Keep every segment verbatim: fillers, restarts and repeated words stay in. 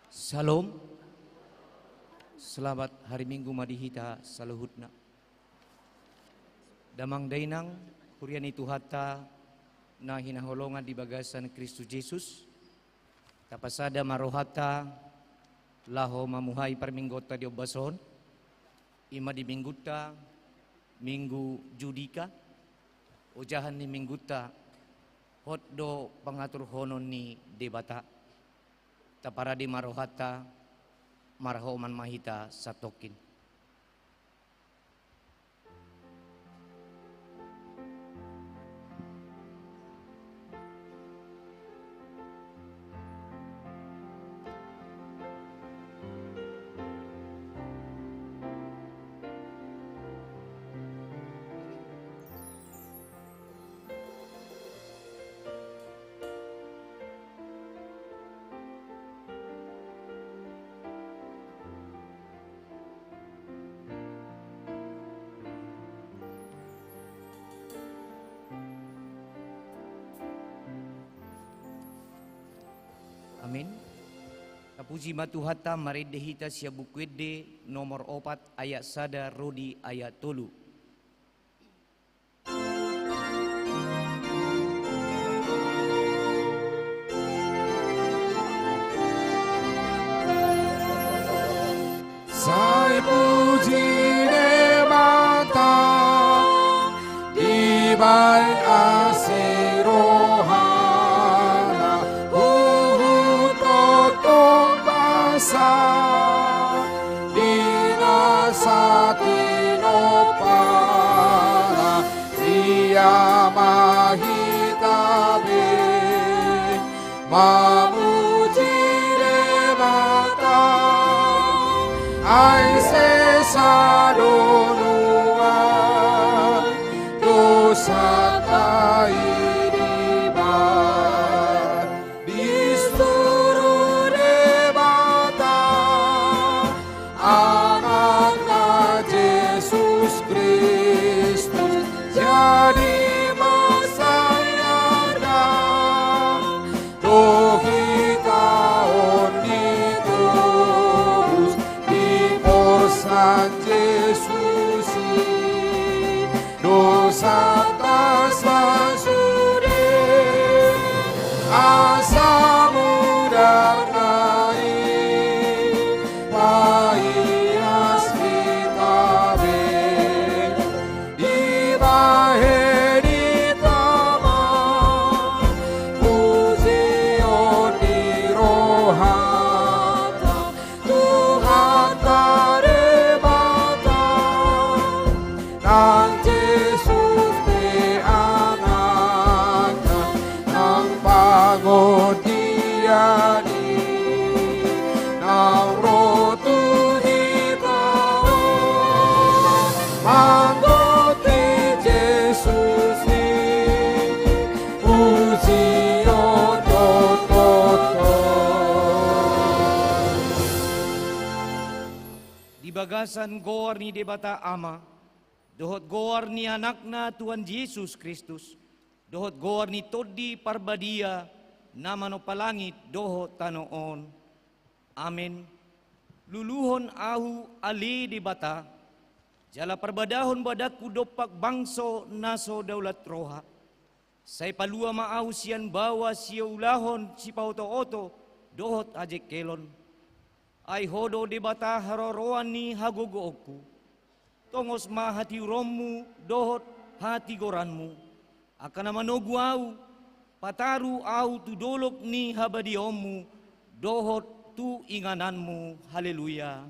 Syalom. Selamat hari Minggu ma di hita saluhutna. Damang dainang, huria ni Tuhanta na hinaholongan di bagasan Kristus Jesus, tapasada ma rohanta laho mamuhai parmingguonta di ombas on, i ma di minggunta, Minggu Judika, ojahan ni minggunta, hot do pangaturhonon ni Debata. Taparade ma rohanta, marhaoman ma hita satongkin. Amin. Tapuji ma Tuhanta, marende hita sian Buku Ende nomor opat ayat sada ro di ayat tolu. Sai puji Debata, dibahen asi rohana, huhut tongtong basa, di na satinompana, dia ma hita be mamuji Debata, ai sesa do nuaeng dosanta i dibahen. Disuru Debata Anakna Jesus Kristus, jadi ma sai arga do hita on ditobus, diporsan Jesus i dosanta sasude, asa mudarna i paias hita be. Dibahen hita ma pujion ni rohanta Tuhanta Debata, nang Jesus pe Anakna, nang pangondian i naung ro tu hita on, manggohi Jesus i pujion tongtong. Di bagasan goar ni Debata Ama, dohot goar ni Anakna Tuhan Jesus Kristus, dohot goar ni Tondi Parbadia, na manompa langit dohot tano on. Amen. Luluhon ahu ale Debata, jala parbadahon badanku dompak bangso na so daulat roha. Sai palua ma ahu sian baoa siulahon sipaotooto dohot hajengkelon. Ai Ho do Debata haroroan ni hagogoonku. Tongos ma hatiuronmu dohot hatigoranmu, angka na manogu ahu, pataru ahu tu dolok ni habadiaonmu dohot tu ingananmu. Haleluya.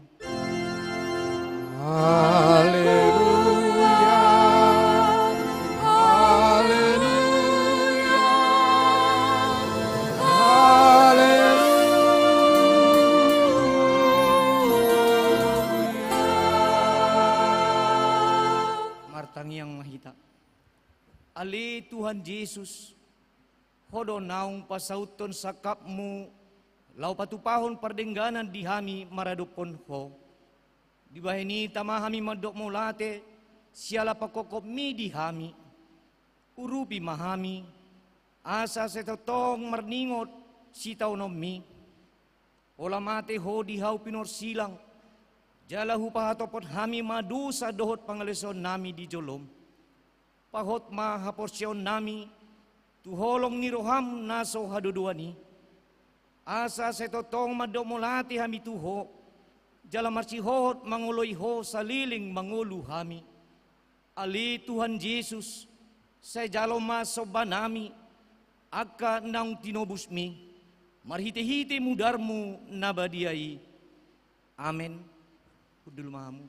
Haleluya. Haleluya. Haleluya. Martangiang ma hita. Ale Tuhan Jesus, Ho do naung pasauthon sangkapmu laho patupahon pardengganan di hami maradophon Ho. Dibahen i tama hami mandok mauliate siala pangkophopmi di hami. Urupi ma hami, asa sai tongtong marningot sitaononmi. Pola mate Ho di hau pinorsilang, jala hupahatopot hami ma dosa dohot pangaleosion nami di jolom. Pahot ma haporseaon nami tu holong ni roham na so hadodoan i, asa sai tongtong mandok mauliate hami tu Ho, jala marsihohot mangoloi Ho saleleng mangolu hami. Ale Tuhan Jesus, sai jalo ma somba nami, angka naung tinobusmi, marhitehite mudarmu na badia i. Amen. Hundul ma hamu.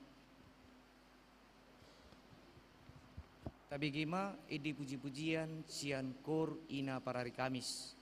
Tabege ma ende pujipujian sian Kor Ina Parari Kamis.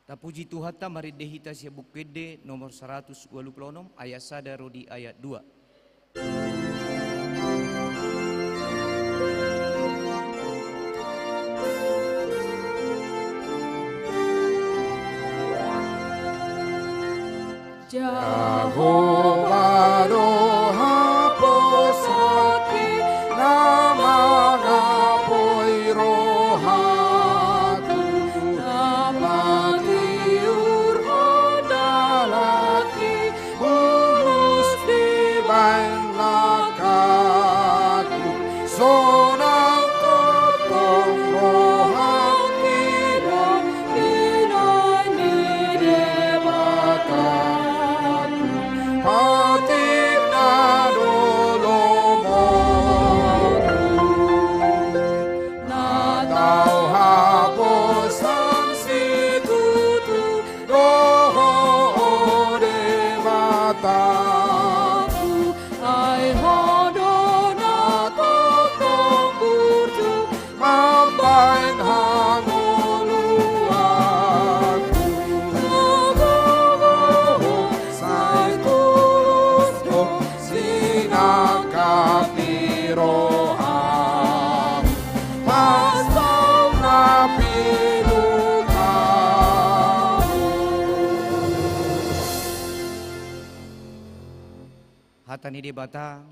Tapuji Tuhanta, marende hita sian Buku Ende nomor saratus ualu pulu onom, ayat sada ro di ayat dua. Jahowa do haposanki na manapoi rohangku, na patiur dalanki, bulus dibahen langkangku, sonang tongtong rohangki do binahen ni Debata. Hata ni Debata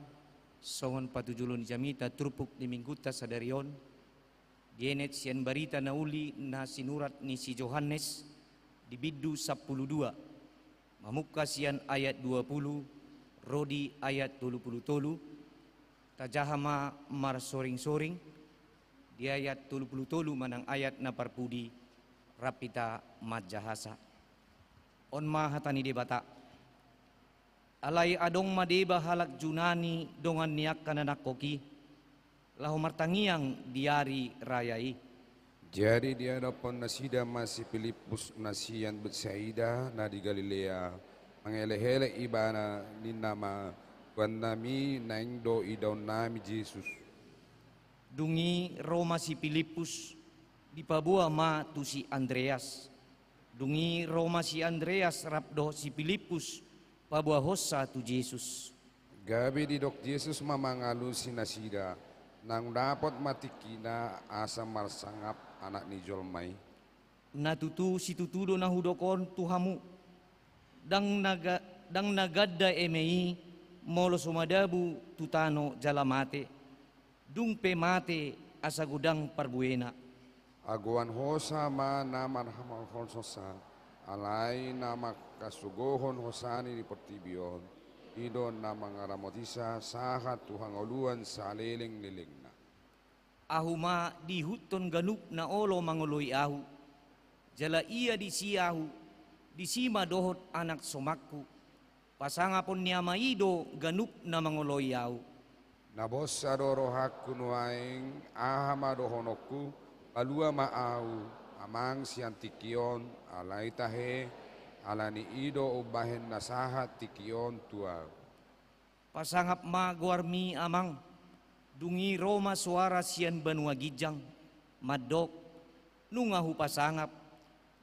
songon patujolo ni jamita turpuk ni Minggunta sadari on, dienet sian Barita na Uli na sinurat ni si Johannes di bindu sampulu dua, mamungka sian ayat dua pulu ro di ayat tolu pulu tolu. Tajaha ma marsoring-soring di ayat tolu pulu tolu manang ayat na parpudi, rap hita manjahasa. On ma hata ni Debata. Alai adong ma deba halak Junani dongan ni angka na nangkok i, laho martangiang di ari raya i. Jadi diadophon nasida ma si Pilippus na sian Betsaida na di Galilea, mangelek-elek ibana, ninna ma: Tuannami, naeng do idaonnami Jesus. Dung i ro ma si Pilippus, dipaboa ma tu si Andreas. Dung i ro ma si Andreas rap dohot si Pilippus paboahonsa tu Jesus. Gabe didok Jesus ma mangalusi nasida: Naung dapot ma tingkina asa marsangap Anak ni jolma i. Na tutu situtu do na hudok on tu hamu: Ndang na ga-, ndang na ganda eme i molo so madabu tu tano jala mate, dung pe mate asa godang parbuena. Agoan hosa ma na marhaholhonsa, alai na mangkasogohon hosana di portibi on, i do na mangaramotisa sahat tu hangoluan salelenglelengna. Ahu ma diihuthon ganup na olo mangoloi ahu, jala ia disi ahu, disi ma dohot anak somangku. Pasangapon ni Ama i do ganup na mangoloi ahu. Nabonsa do rohangku nuaeng, aha ma dohononku? Palua ma ahu, Amang, sian tingki on, alai tahe, ala ni i do umbahen na sahat tingki on tu ahu. Pasangap ma goarmi, Amang. Dung i ro ma soara sian banua ginjang, mandok: Nunga hupasangap,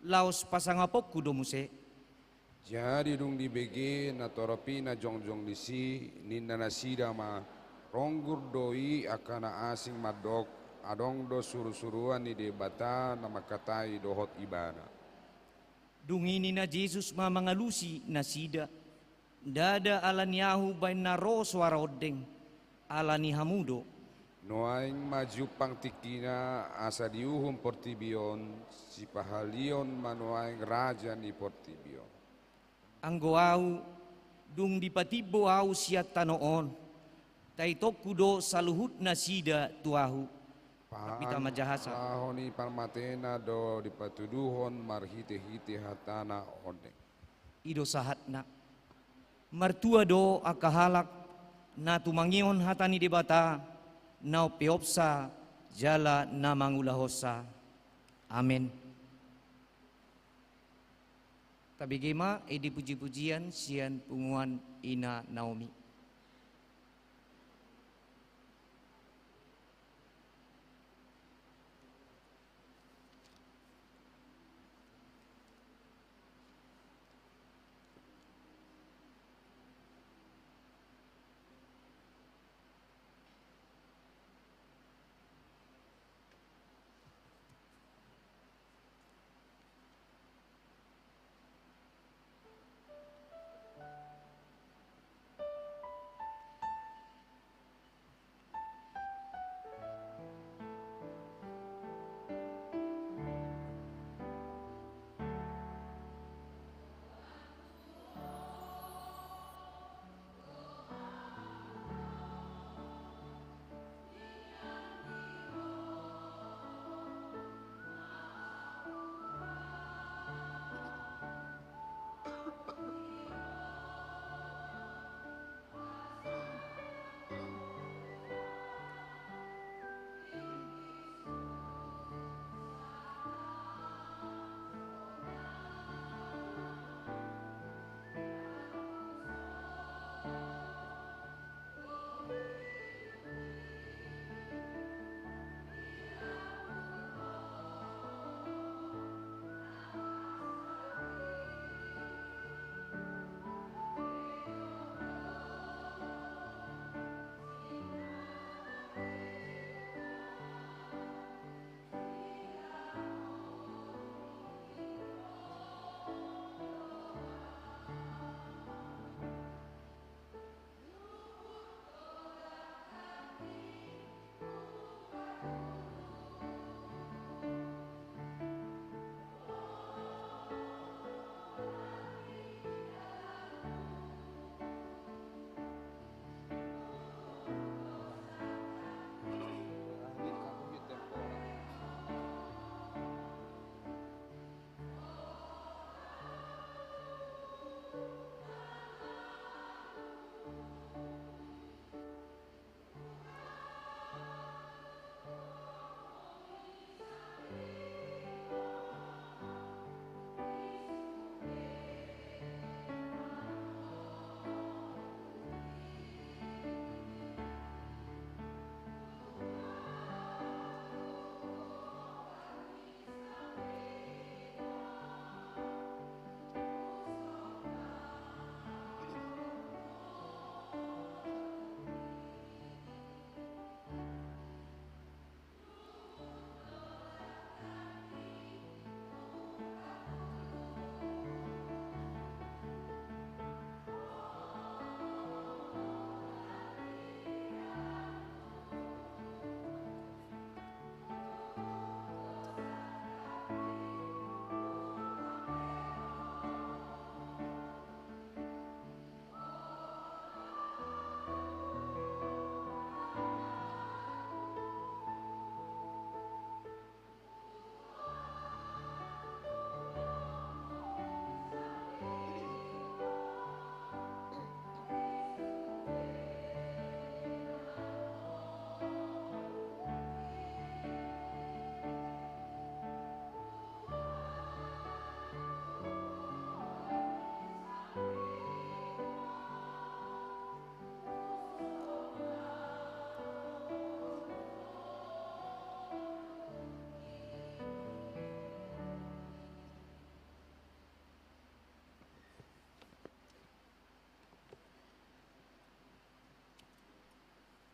laos pasangaponku do muse. Jadi dung dibege natorop i na jongjong disi, ninna nasida ma: Ronggur do i angka na asing mandok, adong do surusuruan ni Debata na mangkatai dohot ibana. Dung i ninna Jesus ma mangalusi nasida: Ndada ala ni ahu baen na ro soara ondeng, ala ni hamu do. Nuaeng ma jumpang tingkina asa diuhum portibi on, sipahalion ma nuaeng raja ni portibi on. Anggo ahu, dung dipatimbo ahu sian tano on, taitongku do saluhut nasida tu ahu. Paham. Hita manjahasa. Laho ni parmatena do dipatuduhon marhitehite hatana ondeng. I do sahatna. Martua do angka halak na tumangihon hata ni Debata, na umpeopsa jala na mangulahonsa. Amen. Tabege ma ende pujipujian sian punguan Ina Naomi.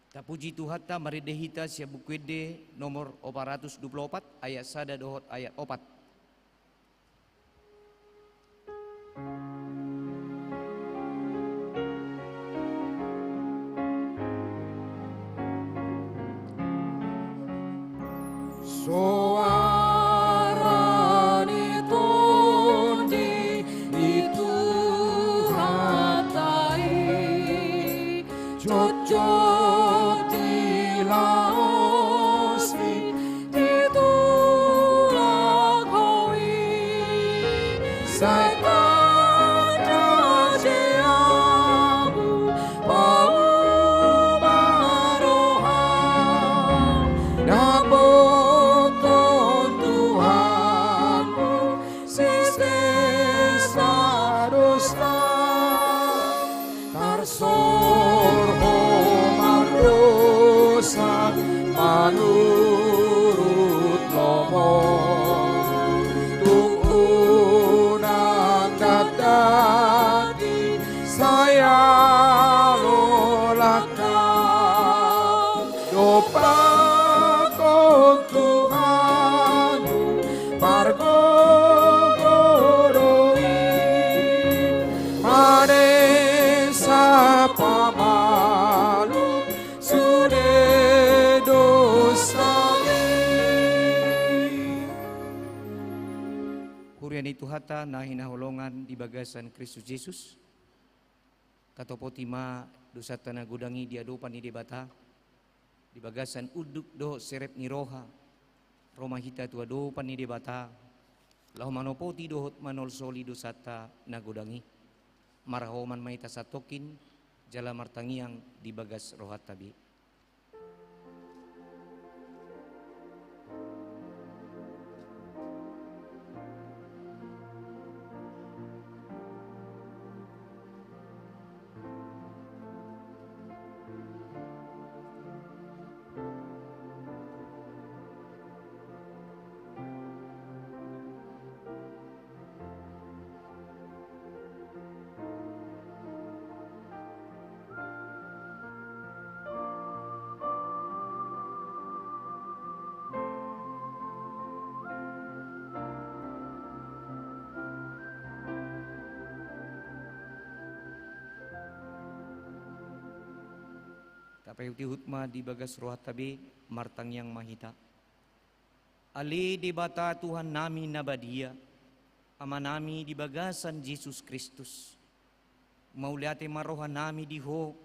Tapuji Tuhanta, marende hita sian Buku Ende nomor opat ratus dua pulu opat, ayat sada dohot ayat opat. Soara ni Tondi ni Tuhanta i, jotjot dilaosi di tulang ho i. Sai tanda je ahu pauma roha, na botohon Tuhanku sisesa dosa. Tarsor ho mardosa manurut lomo, tung unang tandati sai alo langkam. Dompakkon Tuhanku, margogo do i, manesa pamalum sude dosami. Huria ni Tuhanta na hinaholongan di bagasan Kristus Jesus, tatopoti ma dosanta na godang i di adopan ni Debata, di bagasan unduk dohot serep ni roha, ro ma hita tu adopan ni Debata, laho manopoti dohot manolsoli dosanta na godang i. Marhaoman ma hita satongkin, jala martangiang di bagas rohanta be. Tapaihutihut ma di bagas rohanta be, martangiang ma hita. Ale Debata Tuhannami na badia, Amanami di bagasan Jesus Kristus, mauliate ma rohanami di Ho,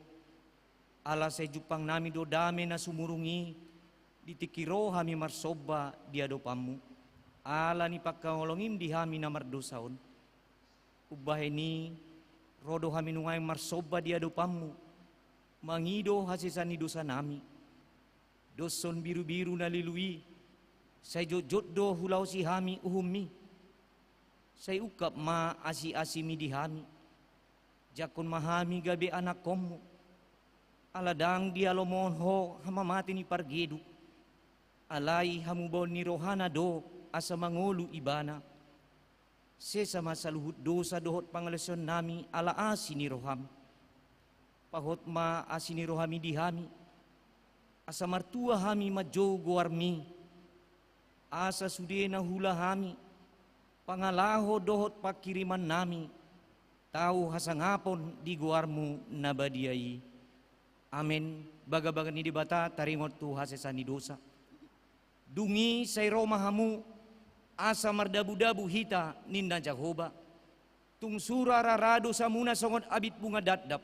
ala sai jumpangnami do dame na sumurung i di tingki ro hami marsomba di adopanMu, ala ni pangkaholongim di hami na mardosa on. Umbahen i, ro do hami nuaeng marsomba di adopanMu, mangido hasesaan ni dosanami. Doshon birubiru na lilu i, sai jotjot do hulaosi hami uhumMi. Sai ungkap ma asiasimi di hami, jangkon ma hami gabe anakkonMu. Ala ndang dialomohon Ho hamamate ni pargeduk, alai hamubaon ni rohana do asa mangolu ibana. Sesa ma saluhut dosa dohot pangalaosionnami ala asi ni rohaM. Pahot ma asi ni rohaMi di hami, asa martua hami manjou goarMi, asa sude na huula hami, pangalaho dohot panghirimannami, tau hasangapon di goarMu na badia i. Amen. Bagabaga ni Debata taringot tu hasesaan ni dosa. Dung i sai ro ma hamu, asa mardabudabu hita, ninna Jahowa. Tung sura rara dosamuna songon abit bunga dapdap,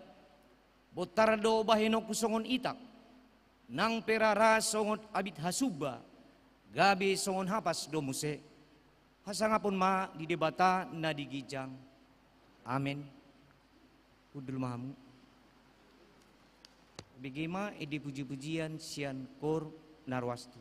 bontar do bahenonku songon itak, nang pe rara songon abit hasumba, gabe songon hapas do muse. Hasangapon ma di Debata na di ginjang. Amen. Hundul ma hamu. Bege ma ende pujipujian sian koor na ruas tu.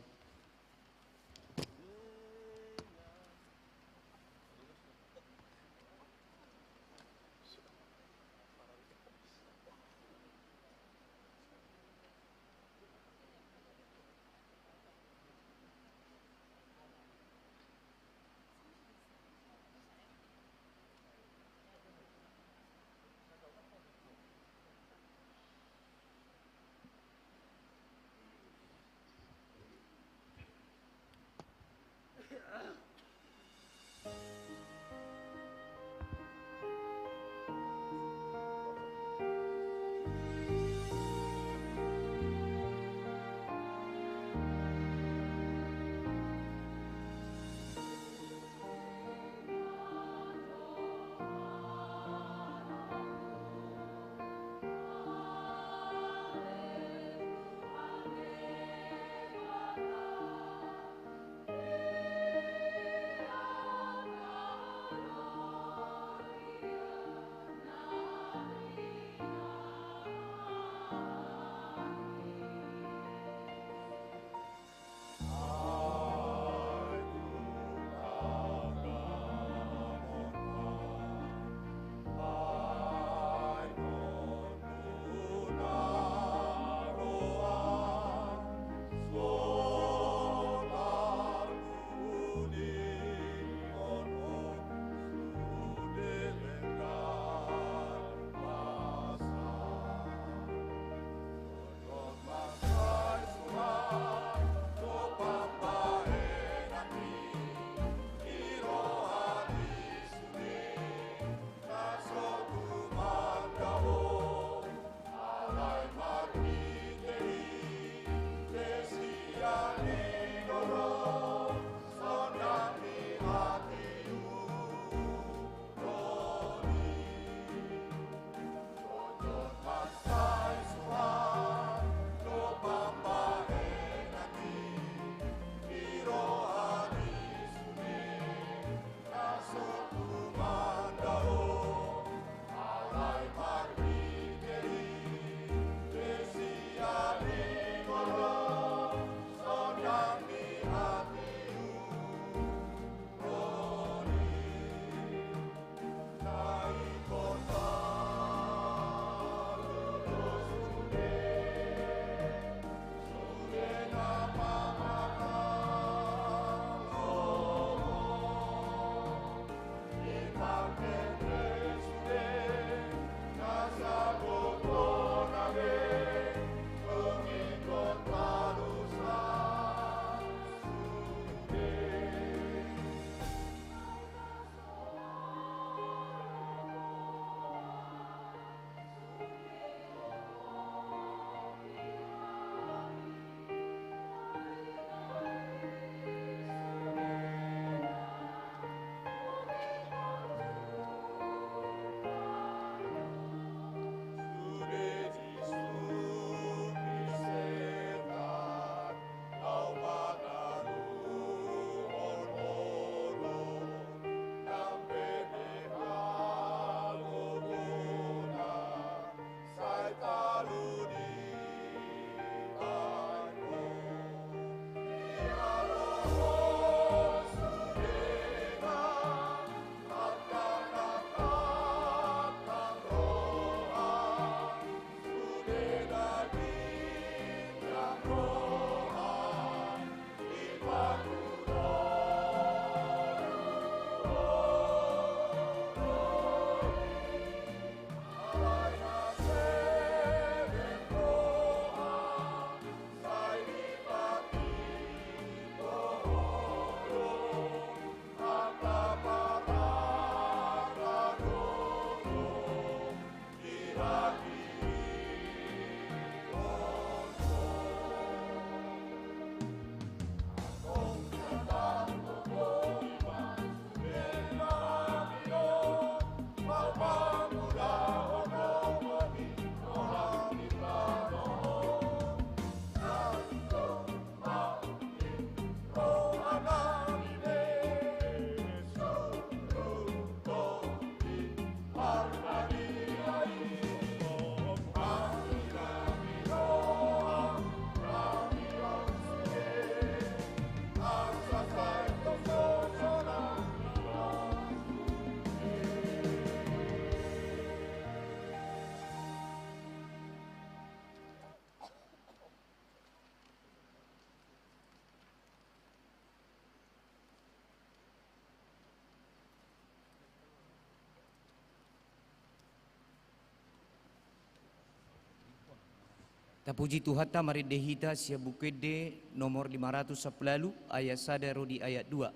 Tapuji Tuhanta, marende hita sian Buku Ende nomor lima ratus sampulu ualu, ayat sada ro di ayat dua.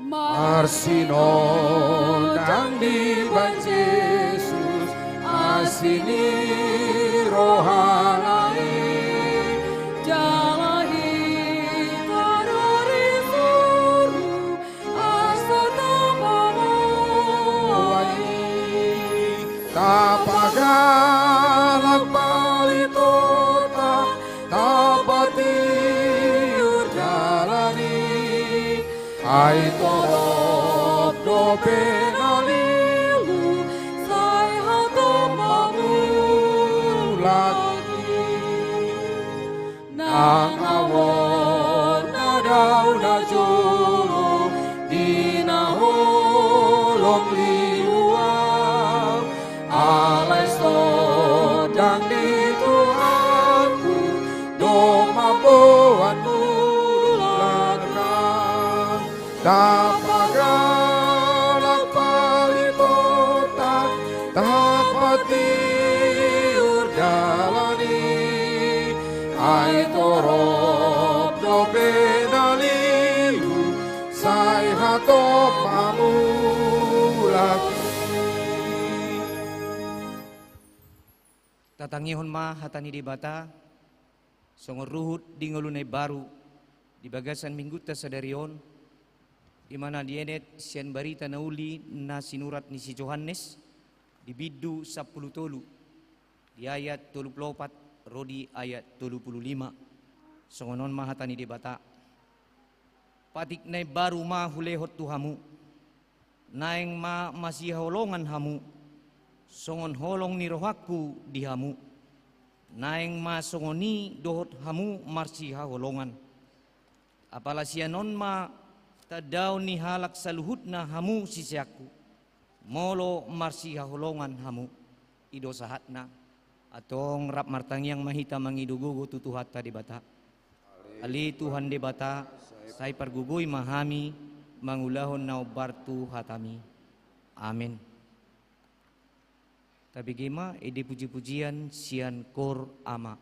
Marsinondang dibahen Jesus asi ni rohana i, jala hita do disoru asa tapaboa i, tapagalak balitonta, tapatiur dalan i. Ai torop dope na lilu, sai hatop ma mulak i. Nang ahu on na dao na jolo, di na holong lilu ahu, alai sondang ni Tuhanku do mamboan mulak ahu. Tapagalak balitonta, tapatiur dalan i. Ai torop dope na lilu, sai hatop ma mulak i. Tatangihon ma hata ni Debata, songon ruhut di ngolu na imbaru, di bagasan minggunta sadari on, di mana dienet sian barita na uli na sinurat ni si Johannes, di bindu sampulu tolu, di ayat tolu pulu opat ro di ayat tolu pulu lima. Songon on ma hata ni Debata. Patik na imbaru ma hulehon tu hamu. Naeng ma masihaholongan hamu, songon holong ni rohangku di hamu. Naeng ma songon i dohot hamu marsihaholongan. Apala sian on ma tandaon ni halak saluhutna hamu siseanku, molo marsihaholongan hamu. I do sahatna. Antong rap martangiang ma hita mangido gogo tu Tuhanta Debata. Ale Tuhan Debata, sai pargogoi ma hami mangulahon na hombar tu hataMi. Amen. Tabege ma ende pujipujian sian Koor Ama.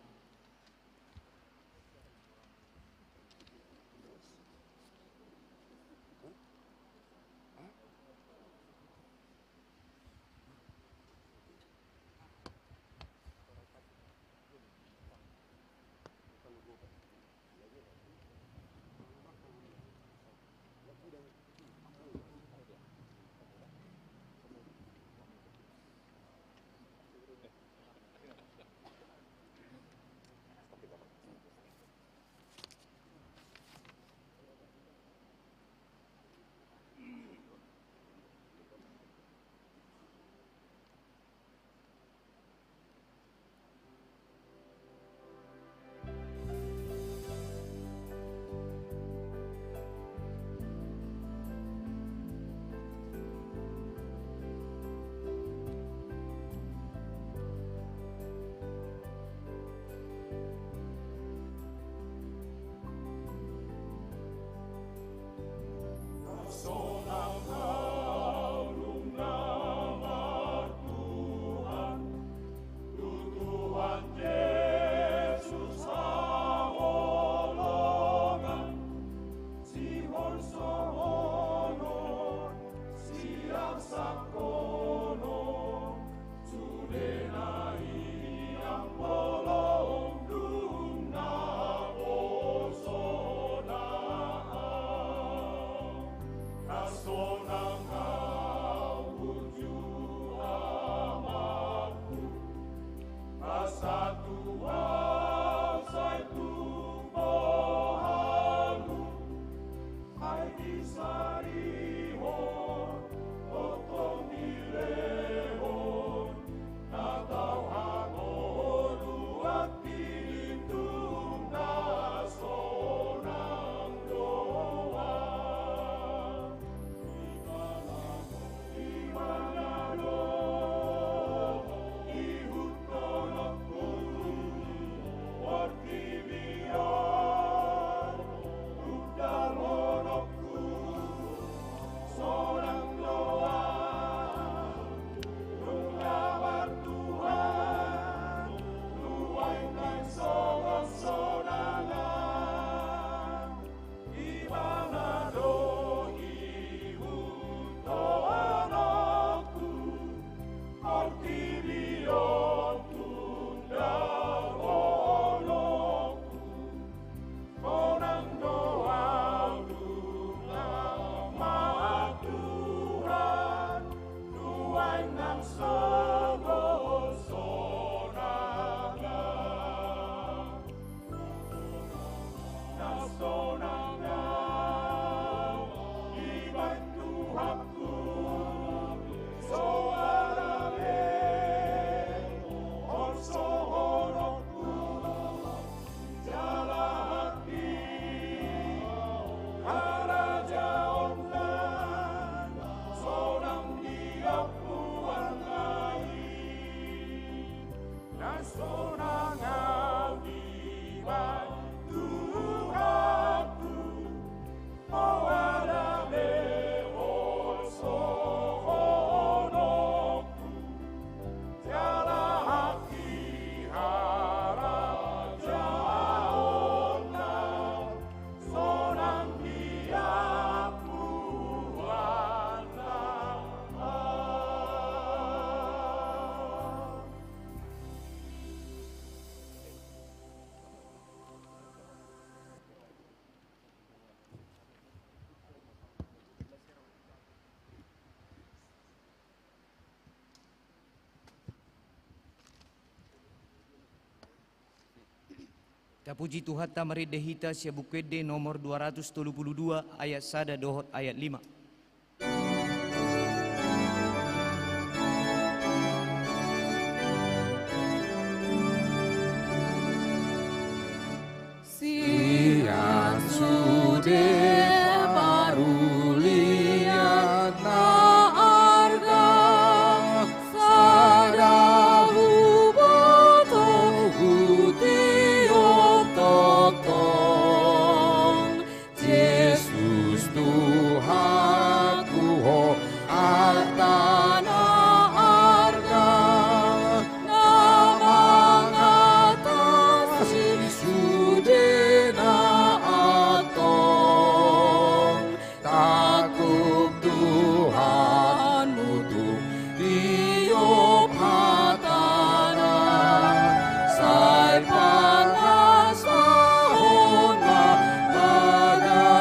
Tapuji Tuhanta, marende hita sian Buku Ende nomor dua ratus tolu pulu dua, ayat sada dohot ayat lima. Sian sude parulian na arga, sada huboto hutiop tongtong. Jesus Tuhanku, Ho arta na arga, na mangatasi sude na antong. Tangkup Tuhan, tung tiop hatana, sai pangasahon ma bagabagana.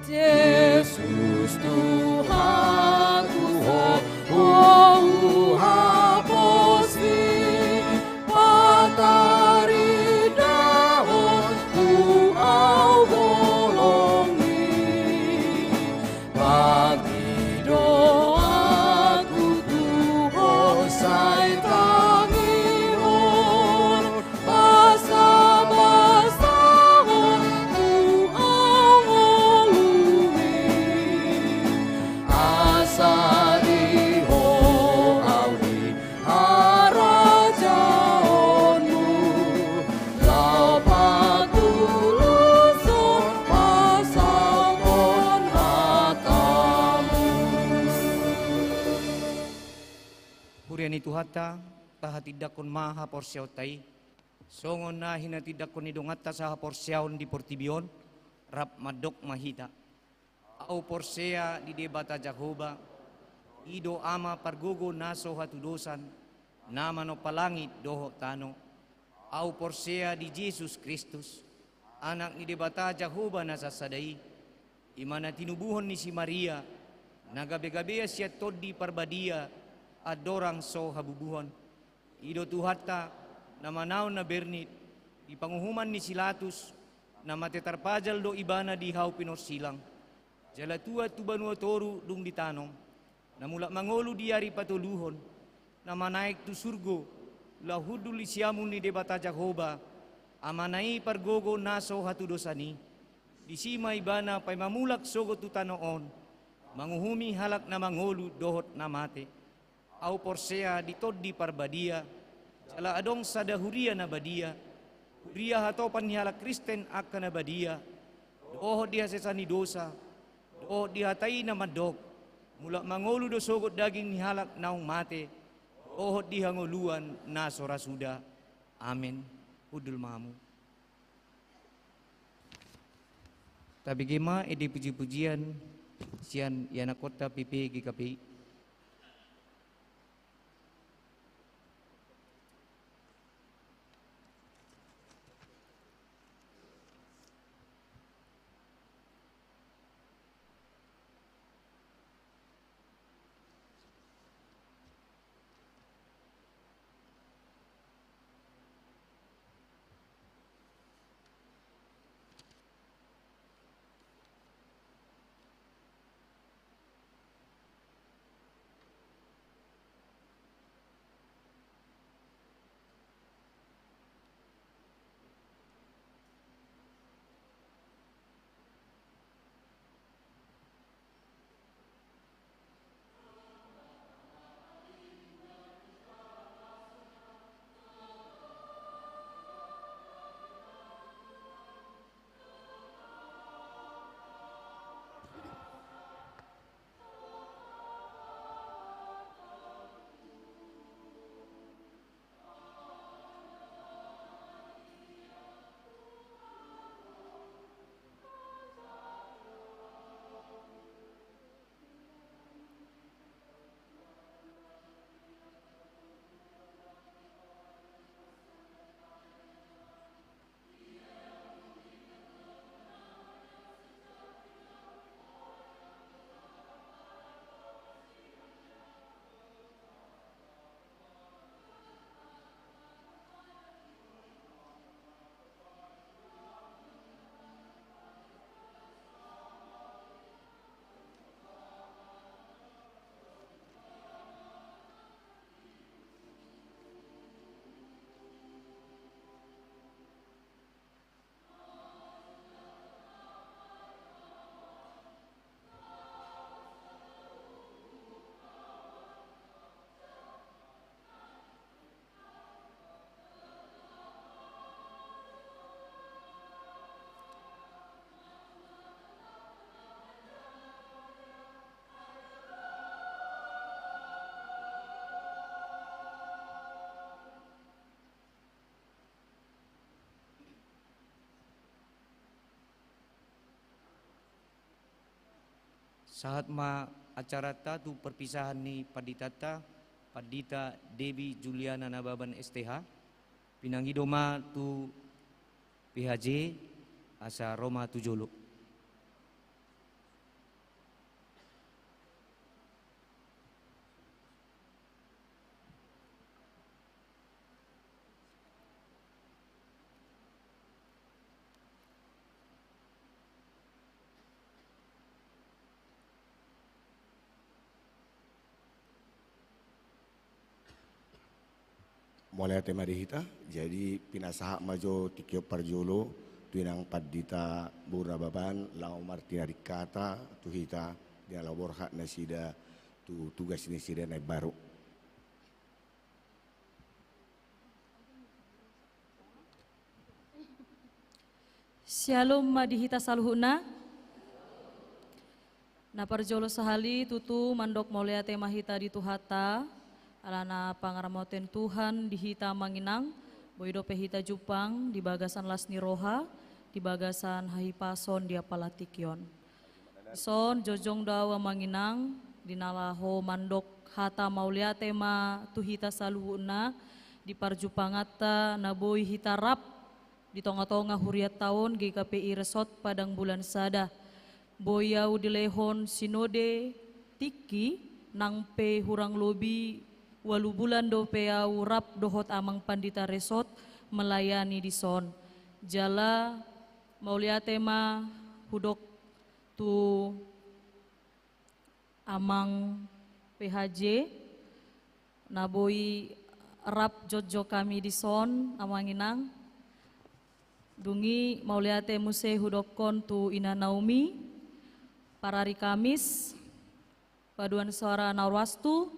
Jesus Tuhanku, Ho huhaposi, pataridahon tu au holongmi. Pangidoanku tu Ho, sai tangihon, basabasahon tu au ngolumi, asa di Ho au di harajaonmu, laho patulushon pasahathon hatamu. Huria ni Tuhanta, tahatindangkon ma haporseaonta i, songon na hinatindangkon ni donganta sahaporseaon di portibi on, rap mandok ma hita. Au porsea di Debata Jahowa, i do Ama pargogo na so hatudosan, na manompa langit dohot tano. Au porsea di Jesus Kristus, Anak ni Debata Jahowa na sasada i, i ma na tinubuhon ni si Maria, na gabegabean sian Tondi Parbadia, andorang so habubuhon. I do Tuhanta, na manaon na bernit, di panguhuman ni si Latus, na mate tarpajal do Ibana di hau pinorsilang. Jala tuat tu banua toru dung ditanom, na mulak mangolu di ari patoluhon, na manaek tu surgo, laho hundul di siamun ni Debata Jahowa, Amana i pargogo na so hatudosan i. Disi ma Ibana paima mulak sogot tu tano on, manguhumi halak na mangolu dohot na mate. Au porsea di Tondi Parbadia, jala adong sada huria na badia, huria hatopan ni halak Kristen angka na badia, dohot di hasesaan ni dosa, dohot di hata i na mandok, mulak mangolu do sogot daging ni halak naung mate, dohot di hangoluan na so ra suda. Amen. Hundul ma hamu. Tabege ma ende pujipujian sian ianakhonta P P G K P I. Sahat ma acaranta tu perpisahan ni panditanta, Pandita Devi Juliana Nababan S T H. Pinangido ma tu P H J asa ro ma tu jolo. Mauliate ma di hita. Jadi pinasahat ma jo tingki on parjolo tu inang pandita boru Nababan laho martinading hata tu hita di na laho borhat nasida tu tugas ni nasida na imbaru. Syalom ma di hita saluhutna. Na parjolo sahali tutu mandok mauliate ma hita di Tuhanta, alana pangaramotion Tuhan di hita amang inang, boi dope hita jumpang di bagasan las ni roha, di bagasan hahipason di apala tingki on. Dison jongjong do au amang inang, di na laho mandok hata mauliate ma tu hita saluhutna, di parjumpanganta na boi hita rap di tonga-tonga hurianta on G K P I Resort Padang Bulan Sada. Boi au dilehon sinode tingki, nang pe hurang lobi ualu bulan dope au rap dohot amang pandita Resort melayani dison. Jala mauliate ma hudok tu amang P H J na boi rap jongjong hami dison amang inang. Dung i mauliate muse hudokkon tu ina Naomi, parari Kamis, paduan suara na ruas tu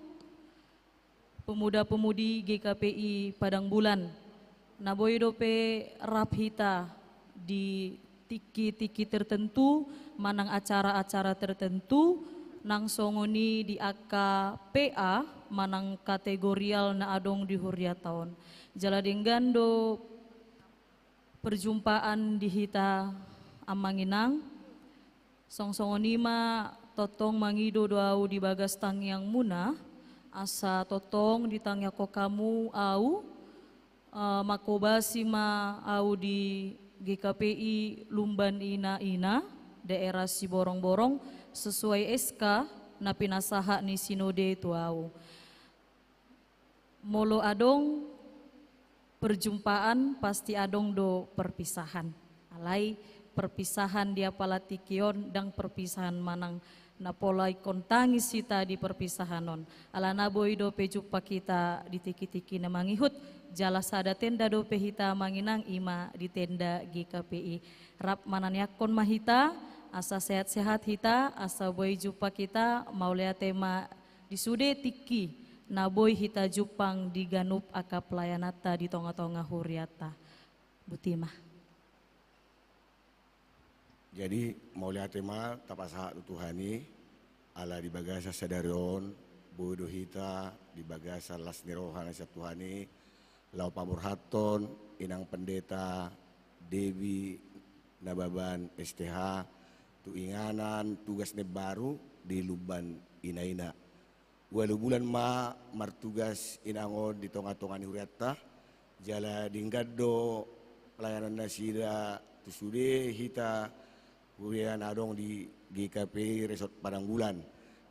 pemuda-pemudi G K P I Padang Bulan. Na boi dope rap hita di tingki-tingki tertentu manang acara-acara tertentu, nang songon i di angka P A manang kategorial na adong di hurianta on. Jala denggan do perjumpaan di hita amang inang. Song songon i ma tongtong mangido do au di bagas tangiangmuna, asa tongtong ditangiangkon hamu au, eh, manghobasi ma au di G K P I Lumban Ina-ina, daerah Siborongborong, sesuai S K na pinasahat ni sinode tu au. Molo adong perjumpaan, pasti adong do perpisahan. Alai perpisahan di apala tingki on ndang perpisahan manang na pola ingkon tangis hita di perpisahan on. Alana boi dope jumpa hita di tingki-tingki na mangihut, jala sada tenda dope hita amang inang, i ma di tenda G K P I. Rap manangiangkon ma hita, asa sehat-sehat hita, asa boi jumpa hita, mauliate ma di sude tingki na boi hita jumpang di ganup angka pelayananta di tonga-tonga hurianta. Boti ma. Jadi mauliate ma tapasahat tu Tuhan i, ala di bagasan sadari on boi do hita di bagasan las ni roha na sian Tuhan i, laho paborhathon inang pendeta Devi Nababan S T H tu inganan tugas na imbaru di Lumban Ina-ina. Ualu bulan ma martugas inang on di tonga-tonga ni hurianta, jala denggan do pelayanan nasida tu sude hita huria na adong di G K P I Resort Padang Bulan.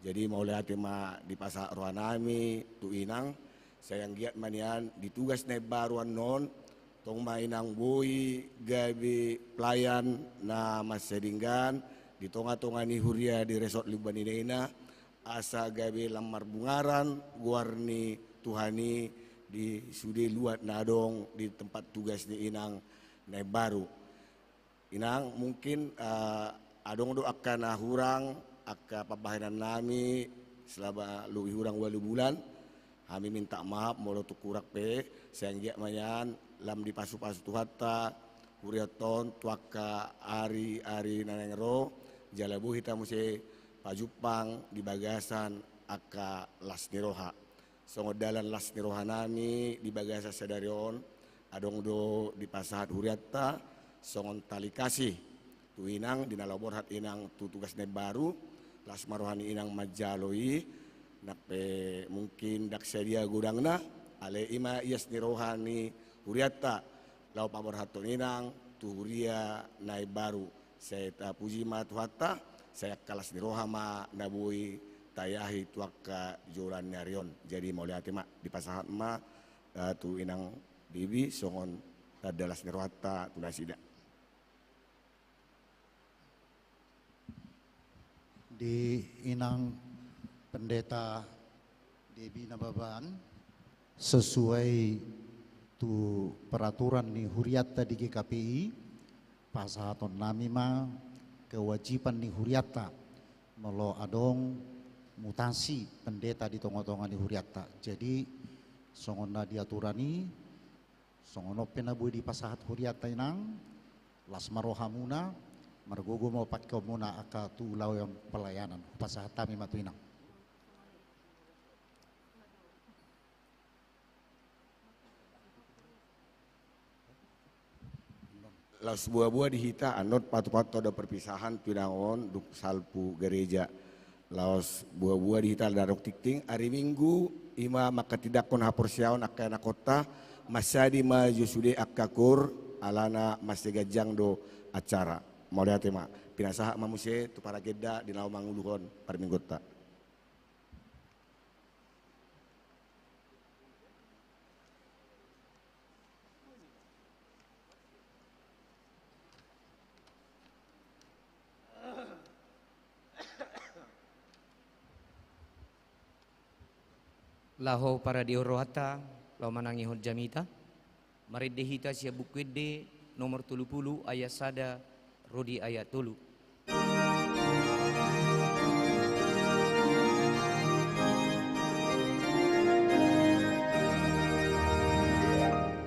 Jadi mauliate ma dipasahat rohanami tu inang, sai anggiat ma nian di tugas na imbaru annon, tong ma inang boi gabe pelayan na mansai denggan di tonga-tonga ni huria di Resort Lumban Ina-ina, asa gabe lam marbungaran goar ni Tuhan i di sude luat na adong di tempat tugas ni inang na imbaru. Inang, mungkin, eh, adong do angka na hurang, angka pambahenannami selama lobi hurang ualu bulan. Hami minta maaf molo tung hurang pe, sai anggiat ma nian lam dipasu-pasu Tuhanta hurianta on tu angka ari-ari na naeng ro, jala boi hita muse pajumpang di bagasan angka las ni roha. Songon dalan las ni rohanami di bagasan sadari on, adong do dipasahat hurianta songon tali kasih tu inang di na laho borhat inang tu tugas na imbaru, Las ma roha ni inang manjalo i, nang pe mungkin ndang sadia godangna, alai i ma ias ni roha ni hurianta, laho paborhathon inang tu huria na imbaru. Sai tapuji ma Tuhanta, sai angka las ni roha ma na boi taiahi tu angka joloan ni ari on. Jadi mauliate ma, dipasahat ma, eh, tu inang Bibi songon tanda las ni rohanta tu nasida. Di inang Pendeta Debi Nababan, sesuai tu peraturan ni hurianta di G K P I, pasahaton nami ma kewajiban ni hurianta molo adong mutasi pendeta di tonga-tonga ni hurianta. Jadi songon na di aturan i, songon on pe na boi dipasahat hurianta inang, las ma rohamuna, margogo ma pangkeonmuna angka tu ulaon pelayanan. Hupasahat hami ma tu inang. Laos boa-boa di hita, annon patu-patu do perpisahan tu inang on, dung salpu gereja. Laos boa-boa di hita, ndang adong tingting, ari Minggu, i ma manghatindanghon haporseaon angka anakhonta, mansadi ma jo sude angka koor, alana mansai ganjang do acara. Mauliate ma, pinasahat ma muse tu paragenda di na manguluhon parmingguonta. Laho paradehon rohanta, laho manangihon jamita. Marende hita sian Buku Ende nomor tolu pulu ayat sada ro di ayat tolu.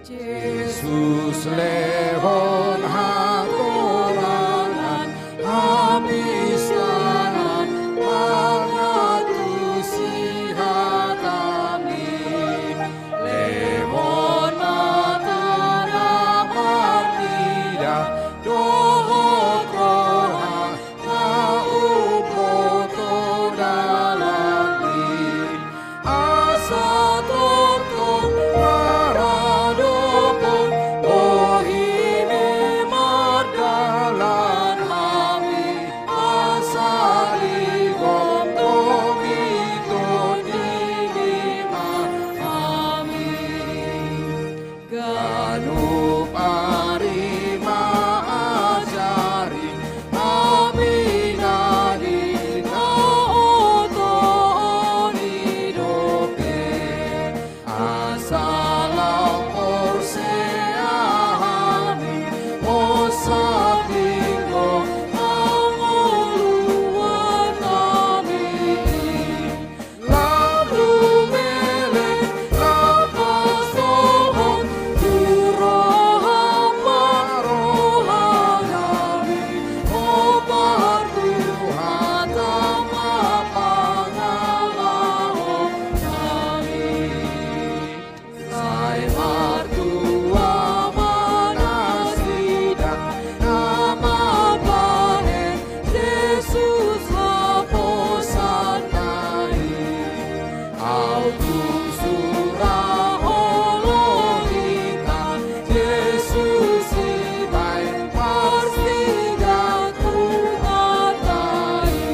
Jesus lehon hatorangan, hapisahan, mangantusi hatami. Lehon ma tanda parnida dohot roha na umboto dalanmi. Asa tongtong maradophon bohim i mardalan hami. Asa digomgomi Tondi i ma hami. Ganup ari ma ajari hami na ditaotoon i dope. Asa lam porsea hami on sambing do hangoluan nami. Lam lumeleng, lam pasohot, tu roham ma roha nami, hombar Tuhanta ma pangalaho nami. Sai martua ma nasida na mambahen Jesus haposanna i. Ahu tung sura holong hita Jesus i bahen parsidahan Tuhanta i.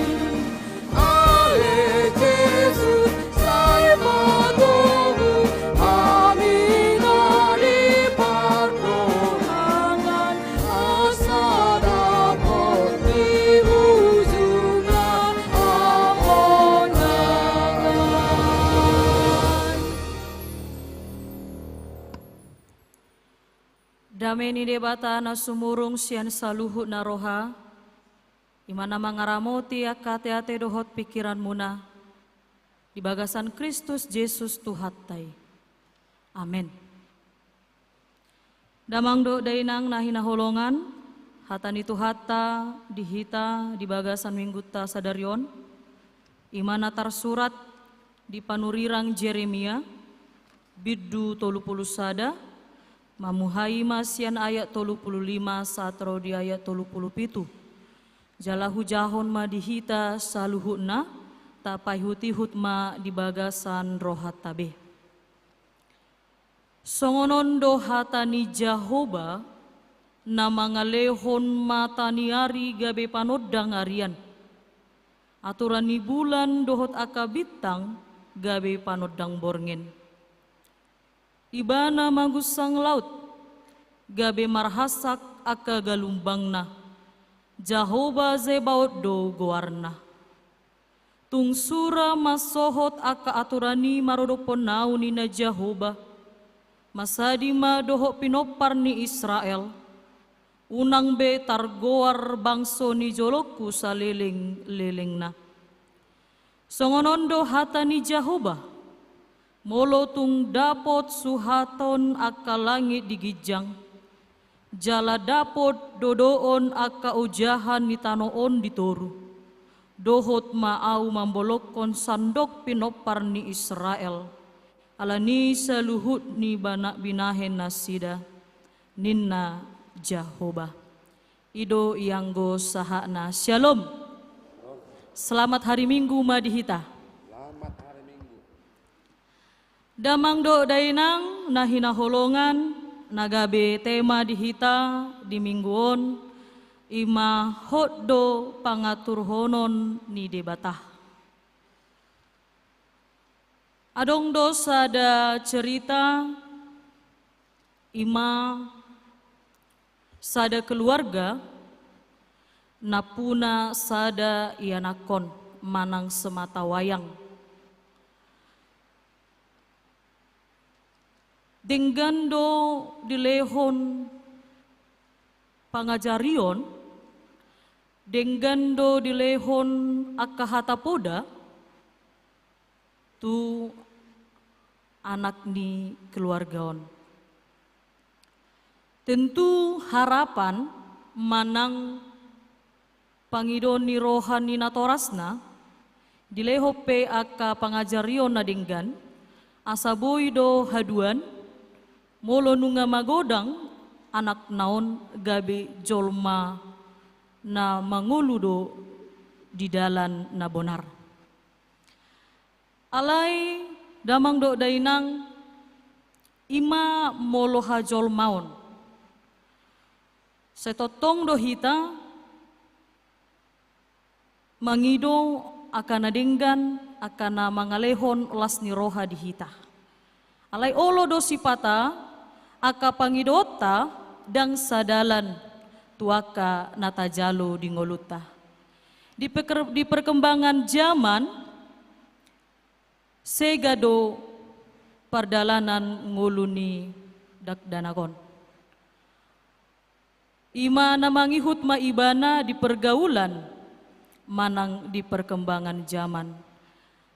Ale Jesus, sai patogu hami na di pardonganan, asa dapot di ujungna hamonangan. Dame ni Debata na sumurung sian saluhutna roha, i ma na mangaramoti angka ateate dohot pingkiranmuna, di bagasan Kristus Jesus Tuhanta i. Amen. Damang dohot dainang na hinaholongan, hata ni Tuhanta di hita di bagasan minggunta sadari on, i ma na tarsurat di panurirang Jeremia, bindu tolu pulu sada, mamuhai ma sian ayat tolu pulu lima sahat ro di ayat tolu pulu pitu. Jala hujahahon ma di hita saluhutna, tapaihut-ihut ma di bagasan rohanta be. Songon on do hata ni Jahowa, na mangalehon mata ni ari gabe panondang arian, aturan ni bulan dohot angka bintang gabe panondang borngin. Ibana mangunsang laut, gabe marhasak angka galumbangna. Jahowa Zebaot do goarna. Tung sura ma sohot angka aturan i marodophon au, ninna Jahowa. Masadi ma dohot pinompar ni Israel. Unang be targoar bangso ni jolongku saleleng-lelengna. Songon on do hata ni Jahowa. Molo tung dapot suhaton angka langit di ginjang, jala dapot dodoon angka ojahan ni tano on di toru, dohot ma au mambolongkon sandok pinompar ni Israel, ala ni saluhut ni bana-, binahen nasida, ninna Jahowa. I do ianggo sahatna. Syalom. Selamat hari Minggu ma di hita. Selamat hari Minggu. Damang dohot dainang na hinaholongan, na gabe tema di hita di minggu on, i ma hot do pangaturhonon ni Debata. Adong do sada cerita, i ma sada keluarga na puna sada ianakhon manang sematawayang. Denggan do dilehon pangajarion, denggan do dilehon angka hata poda tu anak ni keluarga on. Tentu harapan manang pangidoon ni roha ni natorasna, dilehon pe angka pangajarion na denggan, asa boi do haduan, molo nunga magodang anakna on gabe jolma na mangolu do di dalan na bonar. Alai damang dohot dainang, i ma molo hajolmaon. Sai tongtong do hita mangido angka na denggan, angka na mangalehon las ni roha di hita. Alai olo do sipata angka pangidoonta ndang sadalan tu angka na tajalo di ngolunta. Di peker-, di perkembangan zaman, sega do pardalanan ngolu ni dakdanak on. I ma na mangihut ma ibana di pergaulan manang di perkembangan zaman.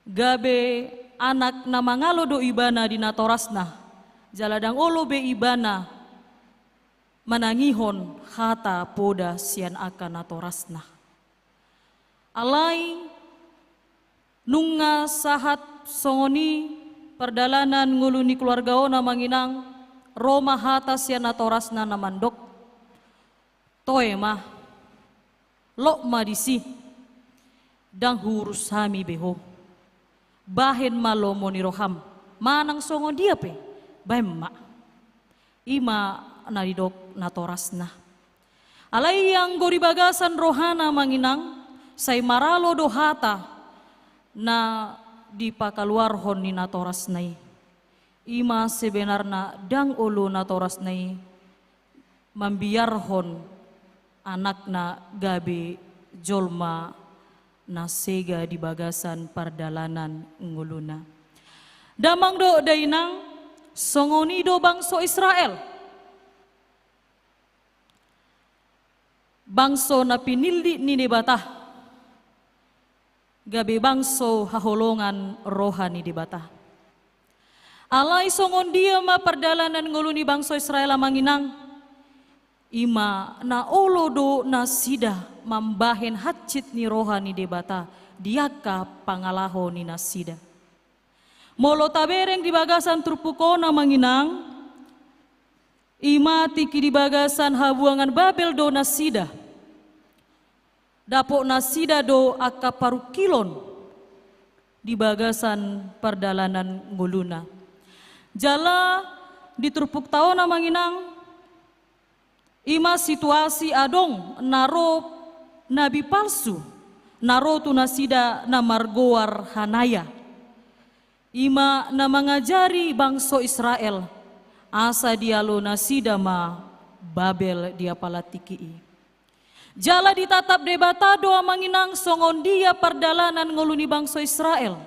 Gabe anak na mangalo do ibana di natorasna, jala ndang olo be ibana manangihon hata poda sian angka natorasna. Alai nunga sahat songon i pardalanan ngolu ni keluarga on, amang inang, ro ma hata sian natorasna na mandok: Toe ma, lot ma disi, ndang huurus hami be ho. Bahen ma lomo ni roham, manang songon dia pe, bahen ma. I ma na didok natorasna. Alai anggo di bagasan rohana, amang inang, sai maralo do hata na dipakaluarhon ni natorasna i. I ma sebenarna ndang olo natorasna i mambiarhon anakna gabe jolma na sega di bagasan pardalanan ngoluna. Damang dohot dainang, songon i do bangso Israel. Bangso na pinillit ni Debata, gabe bangso haholongan roha ni Debata. Alai songon dia ma pardalanan ngolu ni bangso Israel, amang inang? I ma na olo do nasida mambahen hansit ni roha ni Debata di angka pangalaho ni nasida. Molo tabereng di bagasan turpuk on, amang inang, i ma tingki di bagasan habuangan Babel do nasida. Dapot nasida do angka parungkilon di bagasan pardalanan ngoluna. Jala di turpukta on, amang inang, i ma situasi adong na ro nabi palsu, na ro tu nasida na margoar Hanaya. I ma na mangajari bangso Israel, asa dialo nasida ma Babel di apala tingki i. Jala ditatap Debata do, amang inang, songon dia pardalanan ngolu ni bangso Israel.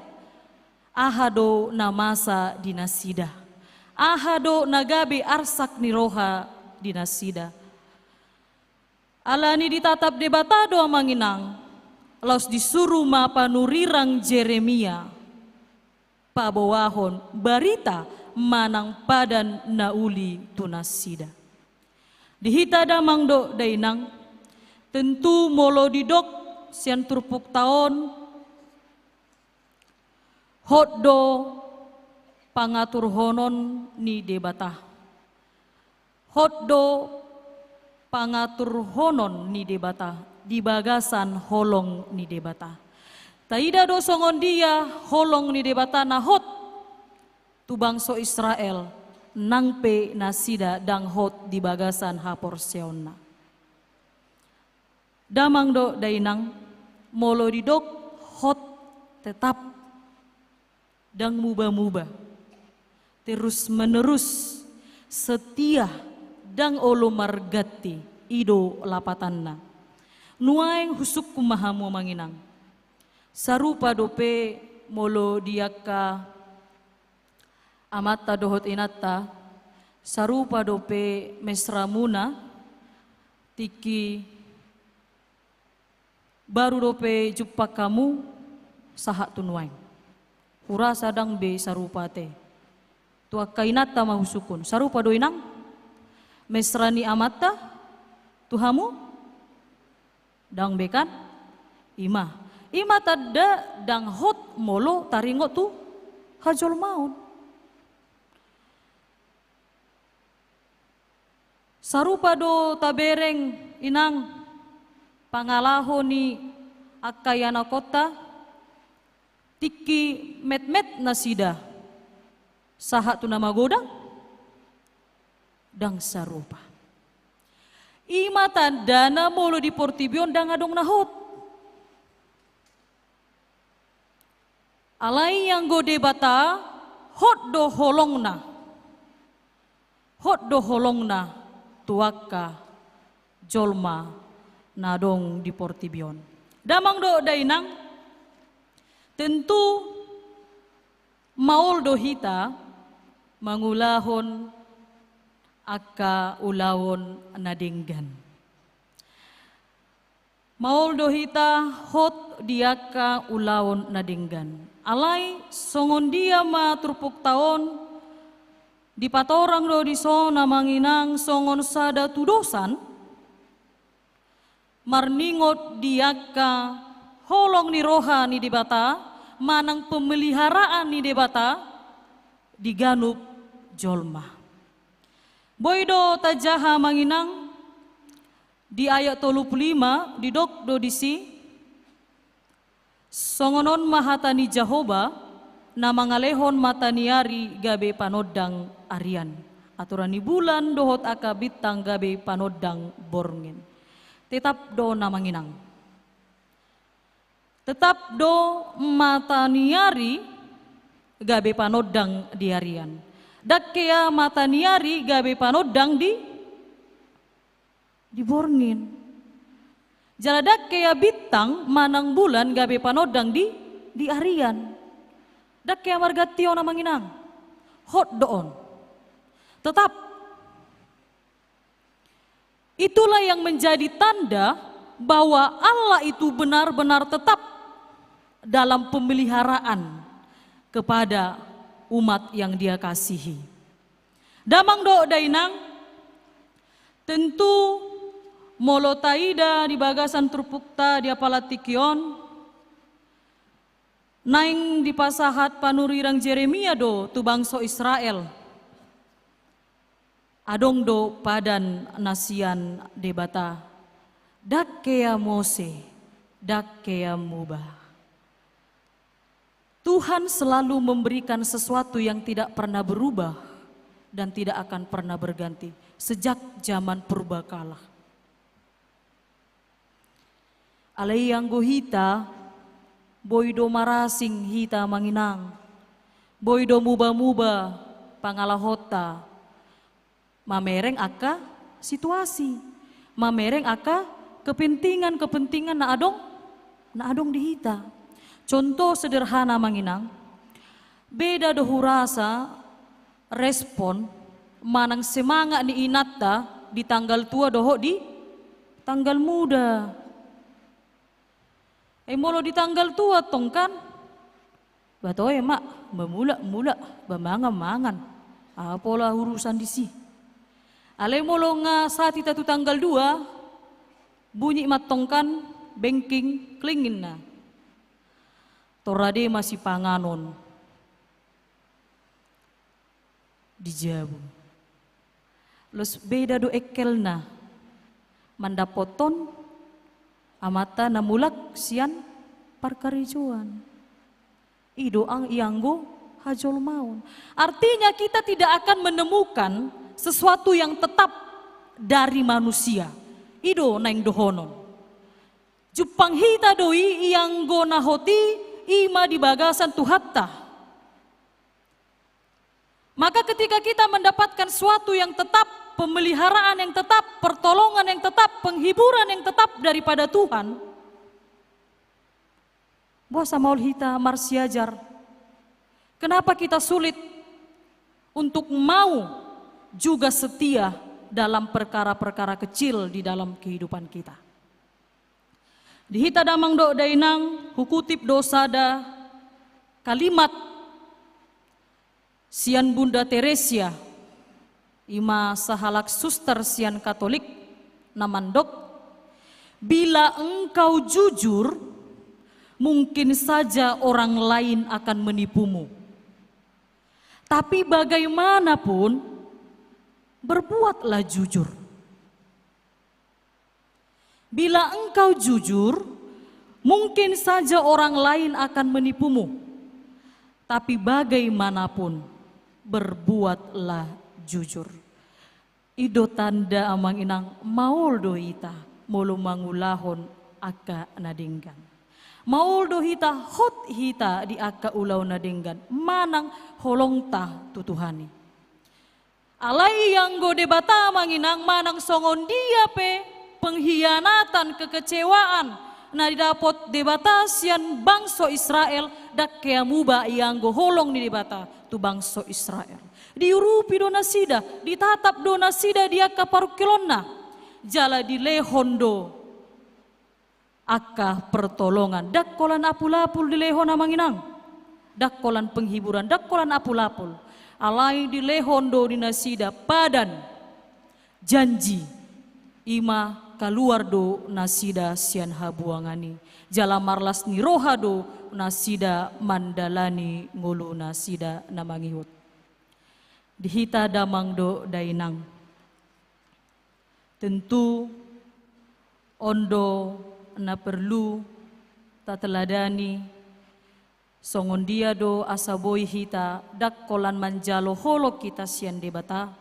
Aha do na masa di nasida? Aha do na gabe arsak ni roha di nasida? Alani ditatap Debata do, amang inang, laos disuru ma panurirang Jeremia paboahon barita manang padan na uli tu nasida. Di hita, damang dohot dainang, tentu molo didok sian turpukta on, hot do pangaturhonon ni Debata. Hot do pangaturhonon ni Debata di bagasan holong ni Debata. Taida do songon dia holong ni Debata na hot tu bangso Israel, nang pe nasida ndang hot di bagasan haporseaonna. Damang dohot dainang, molo didok hot, tetap, ndang muba-muba, terus-menerus, setia, ndang olo marganti, i do lapatanna. Nuaeng husungkun ma hamu, amang inang. Sarupa dope molo di angka amanta dohot inanta, sarupa dope mesramuna tingki baru dope jumpang hamu sahat tu nuaeng. Hurasa ndang be sarupa ate. Tu angka inanta ma husungkun. Sarupa do, inang, mesra ni amanta tu hamu? Ndang be, kan? I ma. I ma tanda ndang hot molo taringot tu hajolmaon. Sarupa do tabereng, inang, pangalaho ni angka ianakhonta tingki metmet nasida sahat tu na magodang? Ndang sarupa. I ma tandana molo di portibi on ndang adong na hot. Alai anggo Debata, hot do holongna. Hot do holongna tu angka jolma na adong di portibi on. Damang dohot dainang, tentu maol do hita mangulahon angka ulaon na denggan. Maol do hita hot di angka ulaon na denggan. Alai songon dia ma turpukta on, dipatorang do dison, amang inang, songon sada tudosan marningot di angka holong ni roha ni Debata manang pemeliharaan ni Debata di ganup jolma. Boi do tajaha, amang inang, di ayat tolu pulu lima didok do disi: Songon on ma hata ni Jahowa, na mangalehon mataniari gabe panondang arian, aturan ni bulan dohot angka bintang gabe panondang borngin. Tetap do on, amang inang. Tetap do mataniari gabe panondang di arian. Ndang hea mataniari gabe panondang di, di borngin. Jala ndang hea bintang manang bulan gabe panondang di, di arian. Ndang hea marganti on, amang inang. Hot do on. Tetap. Itulah yang menjadi tanda bahwa Allah itu benar-benar tetap dalam pemeliharaan kepada umat yang Dia kasihi. Damang dohot dainang, tentu molo taida di bagasan turpukta di apala tingki on, naeng dipasahat panurirang Jeremia do tu bangso Israel. Adong do padan na sian Debata. Ndang hea Mose, Dang hea muba. Tuhan selalu memberikan sesuatu yang tidak pernah berubah dan tidak akan pernah berganti sejak zaman purbakala. Alai anggo hita, boi do marasing hita, amang inang. Boi do muba-muba pangalahonta. Mamereng angka situasi, mamereng angka kepentingan-kepentingan na adong, na adong di hita. Contoh sederhana, amang inang, beda do hurasa respon manang semangat ni inanta di tanggal tua dohot di tanggal muda. Ai molo di tanggal tua tong kan, bah toe ma, bah mulak, mulak, bah mangan, mangan. Aha pola urusan disi. Alai molo nga sahat hita tu tanggal dua, bunyi ma tong kan, bengking, kling ninna. Tor rade ma sipanganon di jabu. Los beda do engkelna mandapothon amanta na mulak sian parkarejoan. I do ang ianggo hajolmaon. Artinya, kita tidak akan menemukan sesuatu yang tetap dari manusia. I do naeng dohonon. Jumpang hita do i ianggo na hot i, i ma di bagasan Tuhanta. Maka ketika kita mendapatkan sesuatu yang tetap, pemeliharaan yang tetap, pertolongan yang tetap, penghiburan yang tetap daripada Tuhan, boasa maol hita marsiajar? Kenapa kita sulit untuk mau juga setia dalam perkara-perkara kecil di dalam kehidupan kita? Di hita damang dohot dainang, hukutip do sada kalimat sian Bunda Teresia, i ma sahalak suster sian Katolik, na mandok, "Bila engkau jujur, mungkin saja orang lain akan menipumu. Tapi bagaimanapun, berbuatlah jujur." Bila engkau jujur, mungkin saja orang lain akan menipumu. Tapi bagaimanapun, berbuatlah jujur. I do tanda, amang inang, maol do hita molo mangulahon angka na denggan. Maol do hita, hot hita di angka ulaon na denggan, manang holongta tu Tuhan i. Alai ianggo Debata, amang inang, manang songon dia pe pengkhianatan, kekecewaan na didapot Debata sian bangso Israel, dang hea muba ianggo holong ni Debata tu bangso Israel. Diurupi do nasida, ditatap do nasida di angka parungkilonna, jala dilehon do angka pertolongan. Dang holan apul-apul dilehon, amang inang. Dang holan penghiburan, dang holan apul-apul. Alai dilehon do di nasida padan janji. I ma kaluar do nasida sian habuangan i. Jala marlas ni roha do nasida mandalani ngolu nasida na mangihut. Di hita damang dohot dainang, tentu on do na perlu tateladani, songon dia do asa boi hita dang holan manjalo holong hita sian Debata,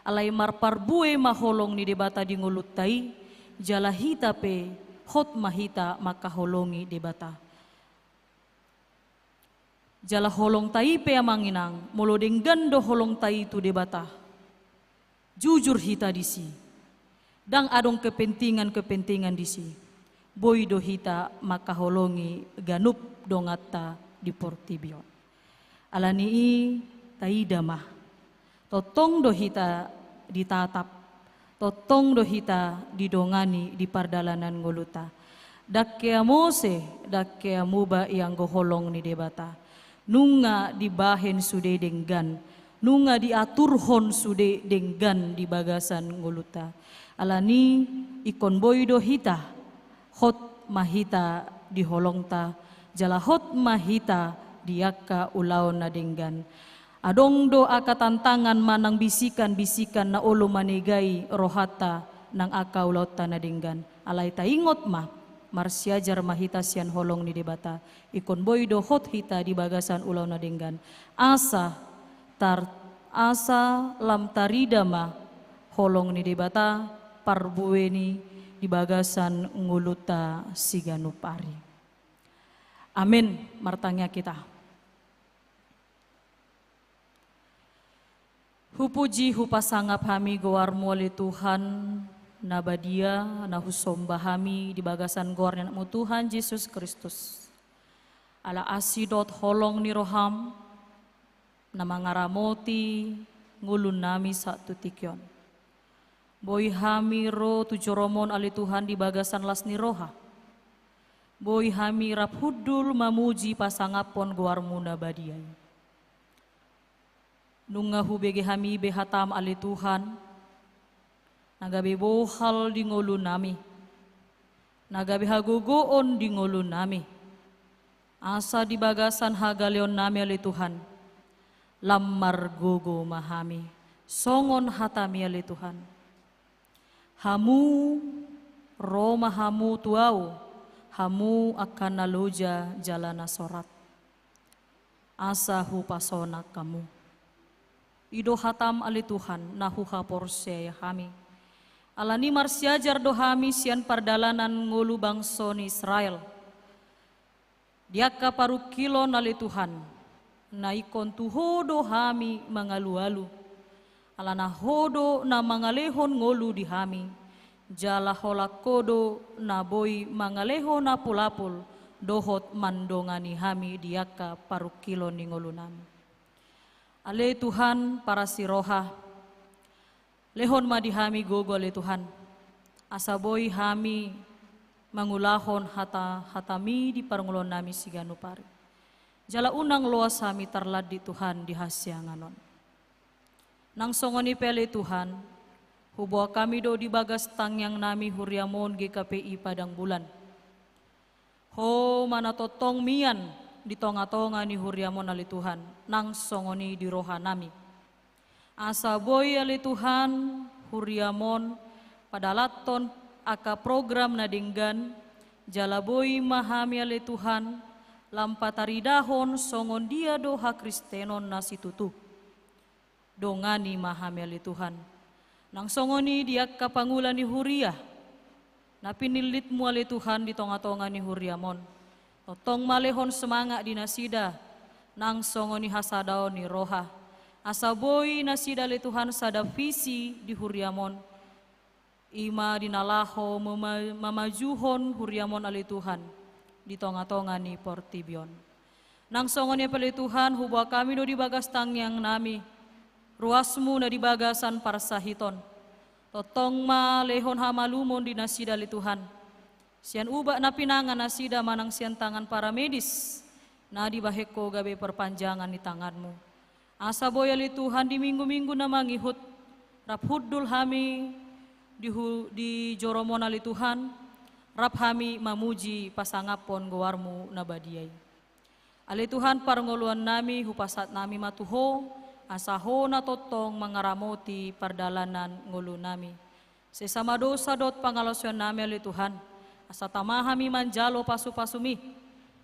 alai marparbue ma holong ni Debata di ngolunta i, jala hita pe hot ma hita mangkaholongi Debata. Jala holongta i pe, amang inang, molo denggan do holongta i tu Debata, jujur hita disi, dang adong kepentingan-kepentingan disi, boi do hita mangkaholongi ganup donganta di portibi on. Alani i, taida ma. Tongtong do hita ditatap, tongtong do hita didongani di pardalanan ngolunta. Dang hea muse, dang hea muba ianggo holong ni Debata. Nunga dibahen sude denggan, nunga diaturhon sude denggan di bagasan ngolunta. Alani i, ingkon boi do hita, hot ma hita di holongta, jala hot ma hita di angka ulaon na denggan. Adong do angka tantangan manang bisikan-bisikan na olo manegai rohanta nang angka ulaonta na denggan. Alai taingot ma, Marsiajar ma hita sian holong ni Debata, ingkon boi dohot hita di bagasan ulaon na denggan. Asa tar-, asa lam tarida ma holong ni Debata, parbue ni di bagasan ngolunta siganup ari. Amen. Martangiang hita. Hupuji, hupasangap hami goarmu, ale Tuhan na badia, na husomba hami di bagasan goar ni Anakmu Tuhan Jesus Kristus. Ala asi dohot holong ni roham, na mangaramoti ngolunami saat tu tingki on. Boi hami ro tu joromon, ale Tuhan, di bagasan las ni roha. Boi hami rap hundul mamuji pasangaphon goarmu na badia i. Nunga hubege hami be hatam, ale Tuhan, na gabe bohal di ngolunami, na gabe hagogoon di ngolunami. Asa di bagasan hagaleonnami, ale Tuhan, lam margogo ma hami songon hatami, ale Tuhan. Hamu, ro ma hamu tu ahu, hamu angka na loja jala na sorat. Asa hupasonang hamu. I do hatam, ale Tuhan, na huhaporseai hami. Alani marsiajar do hami sian pardalanan ngolu bangso ni Israel. Di angka parungkilon, ale Tuhan, na ingkon tu Ho do hami mangalualu. Alana Ho do na mangalehon ngolu di hami, jala holan Ho do na boi mangalehon apulapul dohot mandongani hami di angka parungkilon ni ngolunami. Ale Tuhan parasi roha, lehon ma di hami gogo, ale Tuhan, asa boi hami mangulahon hata-hatami di parngoluonnami siganup ari. Jala unang loas hami tarlandit, Tuhan, di hasiangan on. Nang songon i pe, ale Tuhan, huboan hami do di bagas tangiangnami huriam on G K P I Padang Bulan. Ho ma na tongtong mian di tonga-tonga ni huriam on, ale Tuhan, nang songon i di rohanami. Asa boi, ale Tuhan, huriam on padalanhon angka program na denggan, jala boi ma hami, ale Tuhan, lam pataridahon songon dia do hakristenon na situtu. Dongani ma hami, ale Tuhan. Nang songon i di angka pangula ni huria na pinillitmu, ale Tuhan, di tonga-tonga ni huriam on. Tongtong ma lehon semangat di nasida, nang songon i hasadaon ni roha. Asa boi nasida, ale Tuhan, sada visi di huriam on. I ma di na laho mema-, mamajuhon huriam on, ale Tuhan, di tonga-tonga ni portibi on. Nang songon i pe, ale Tuhan, huboan hami do di bagas tangiangnami ruasmu na di bagasan parsahiton. Tongtong ma lehon hamalumon di nasida, ale Tuhan. Sian ubat na pinangan nasida manang sian tangan paramedis na dibahen Ho gabe parpanjangan ni tanganmu. Asa boi, ale Tuhan, di minggu-minggu na mangihut, rap hundul hami di hu-, di joromon, ale Tuhan, rap hami mamuji pasangaphon goarmu na badia i. Ale Tuhan, parngoluonnami hupasahat hami ma tu Ho, asa Ho na tongtong mangaramoti pardalanan ngolunami. Sesa ma dosa dohot pangalaosionami, ale Tuhan, asa tama hami manjalo pasu-pasumi,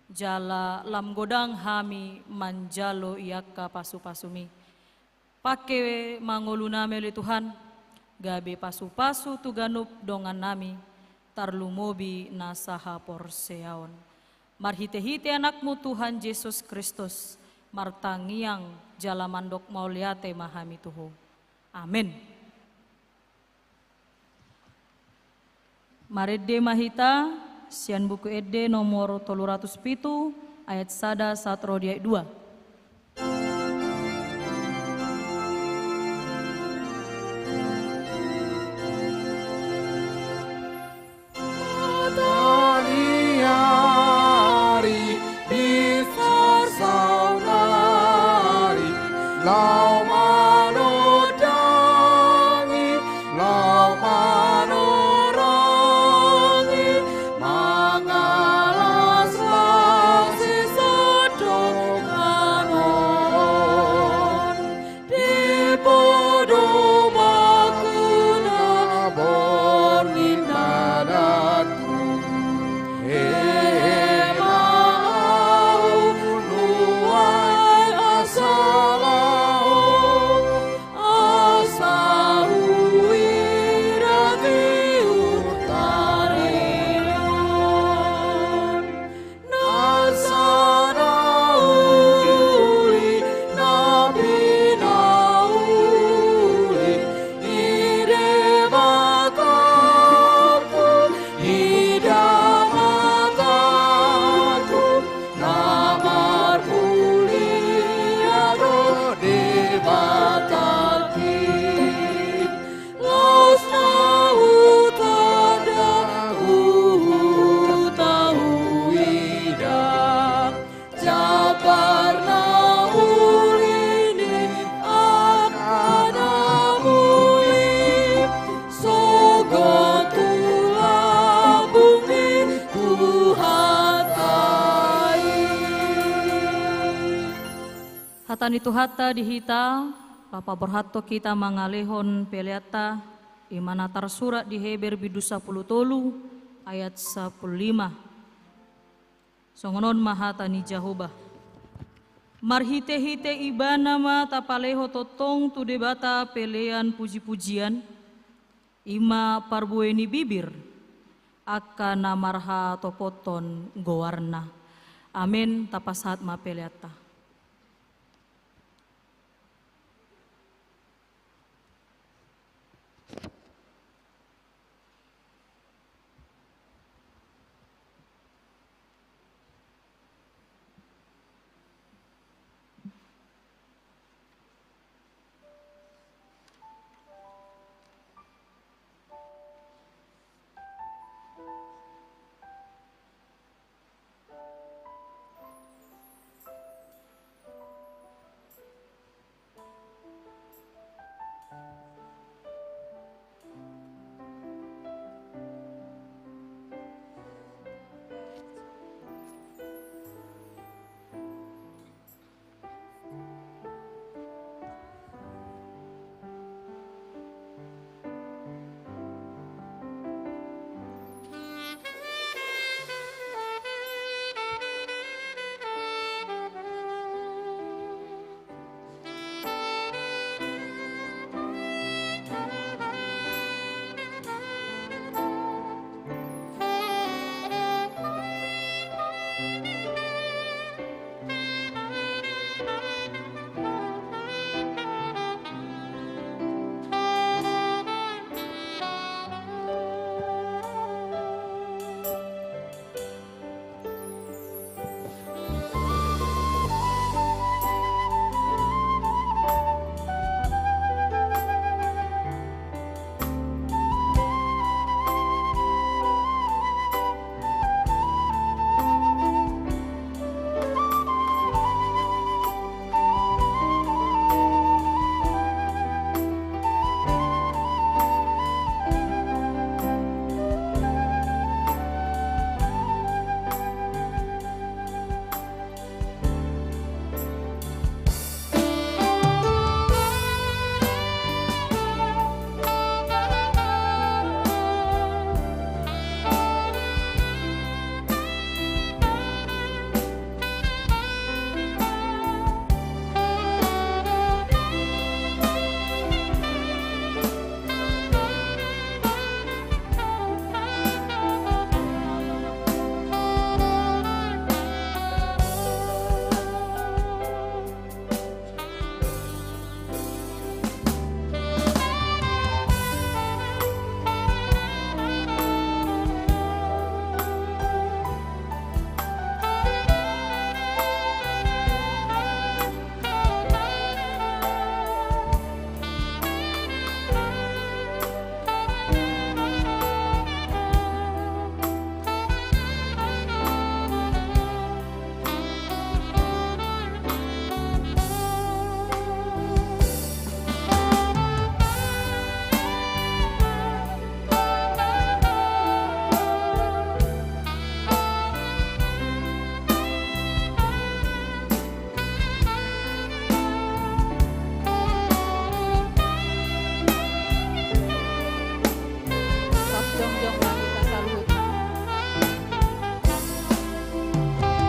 jala lam godang hami manjalo i angka pasu-pasumi. Pangke ma ngolunami, ale Tuhan, gabe pasu-pasu tu ganup dongannami, tarlumobi na sahaporseaon. Marhite-hite Anakmu Tuhan Jesus Kristus, martangiang jala mandok mauliate ma hami tu Ho. Amen. Marende ma hita sian Buku Ende nomor tolu ratus pitu, ayat sada sahat ro di ayat dua. Mataniari, bisar saunari, laho manondangi, laho manorangi, mangalas-lasi sadongan. Ni Tuhanta di hita, laho paborhathon hita mangalehon peleanta, i ma na tarsurat di Heber bindu sampulu tolu ayat sampulu lima. Songon on ma hata ni Jahowa. Marhitehite Ibana ma tapaleho tongtong tu Debata pelean pujipujian, i ma parbue ni bibir angka na marhatopothon goarna. Amen. Tapasahat ma peleanta.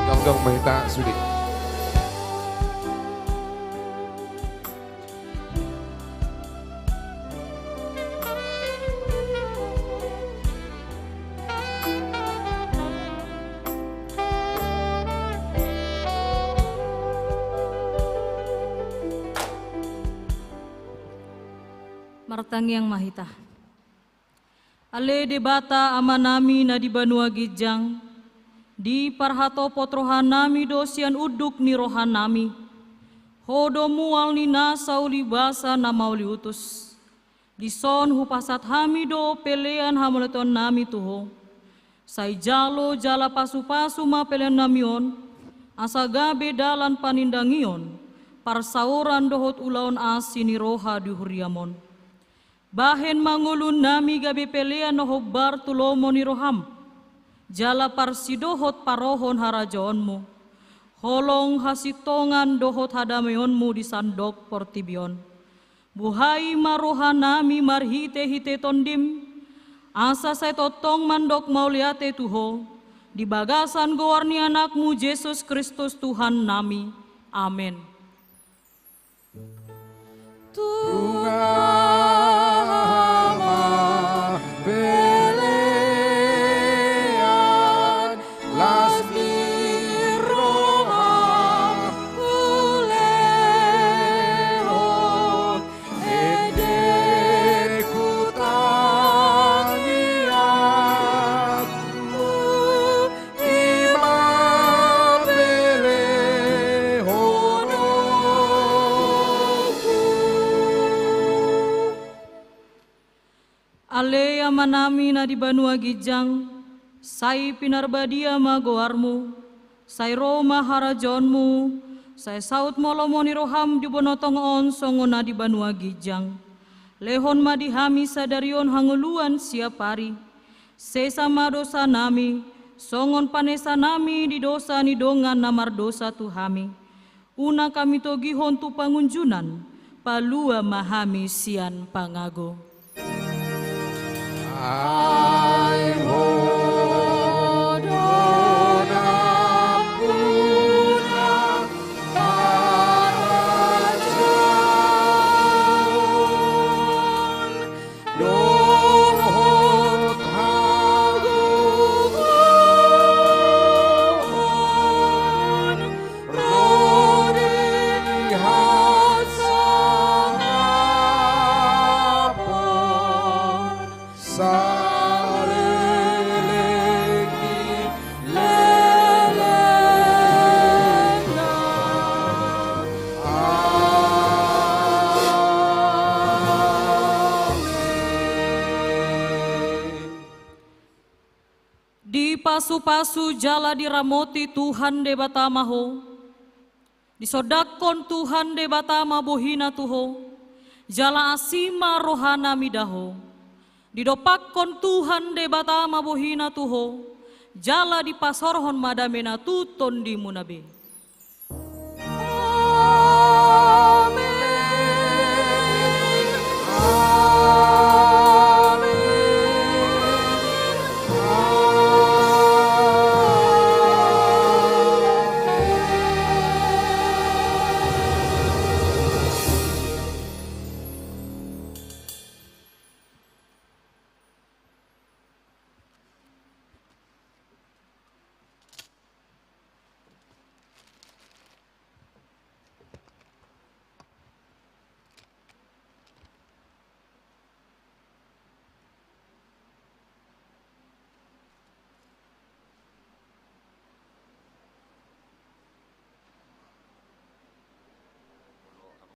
Jongjong ma hita sude. Martangiang ma hita. Ale Debata Amanami na di banua ginjang, diparhatopot rohanami do sian unduk ni rohanami. Ho do mual ni nasa ulibasa na mauliutus. Dison hupasahat hami do pelean hamauliatennami tu Ho. Sai jalo jala pasupasu ma peleannami on, asa gabe dalan panindangion, parsaoran dohot ulaon asi ni roha di huriam on. Bahen ma ngolunami gabe pelean na hombar tu lomo ni roham, jala parsidohot parohon harajaonmu. Holong hasintongan dohot hadameonmu di sandok portibi on. Buhai ma rohanami marhite-hite Tondim, asa sai tongtong mandok mauliate tu Ho, di bagasan goar ni Anakmu Jesus Kristus Tuhannami. Amen. Tung aha ma pelean las ni roham hulehon, ende ku tangiangmu, i ma pelehononku. Ale Amanami na di banua ginjang, sai pinarbadia ma goarmu, sai ro ma harajaonmu, sai saut ma lomo ni roham di banua tonga on songon na di banua ginjang. Lehon ma di hami sadari on hangoluan siapari. Sesa ma dosanami, songon panesanami di dosa ni dongan na mardosa tu hami. Unang hami togihon tu pangunjunan, palua ma hami sian pangago. Ai Ho do nampuna harajaon dohot hagogoon, ro di hasangapon saleleng ni lelengna. Amen. Dipasupasu jala diramoti Tuhan Debata ma ho. Disondangkon Tuhan Debata ma bohina tu ho, jala asi ma rohana mida ho. Didompakkon Tuhan Debata ma bohina tu ho, jala dipasaorhon ma damena tu tondimuna be.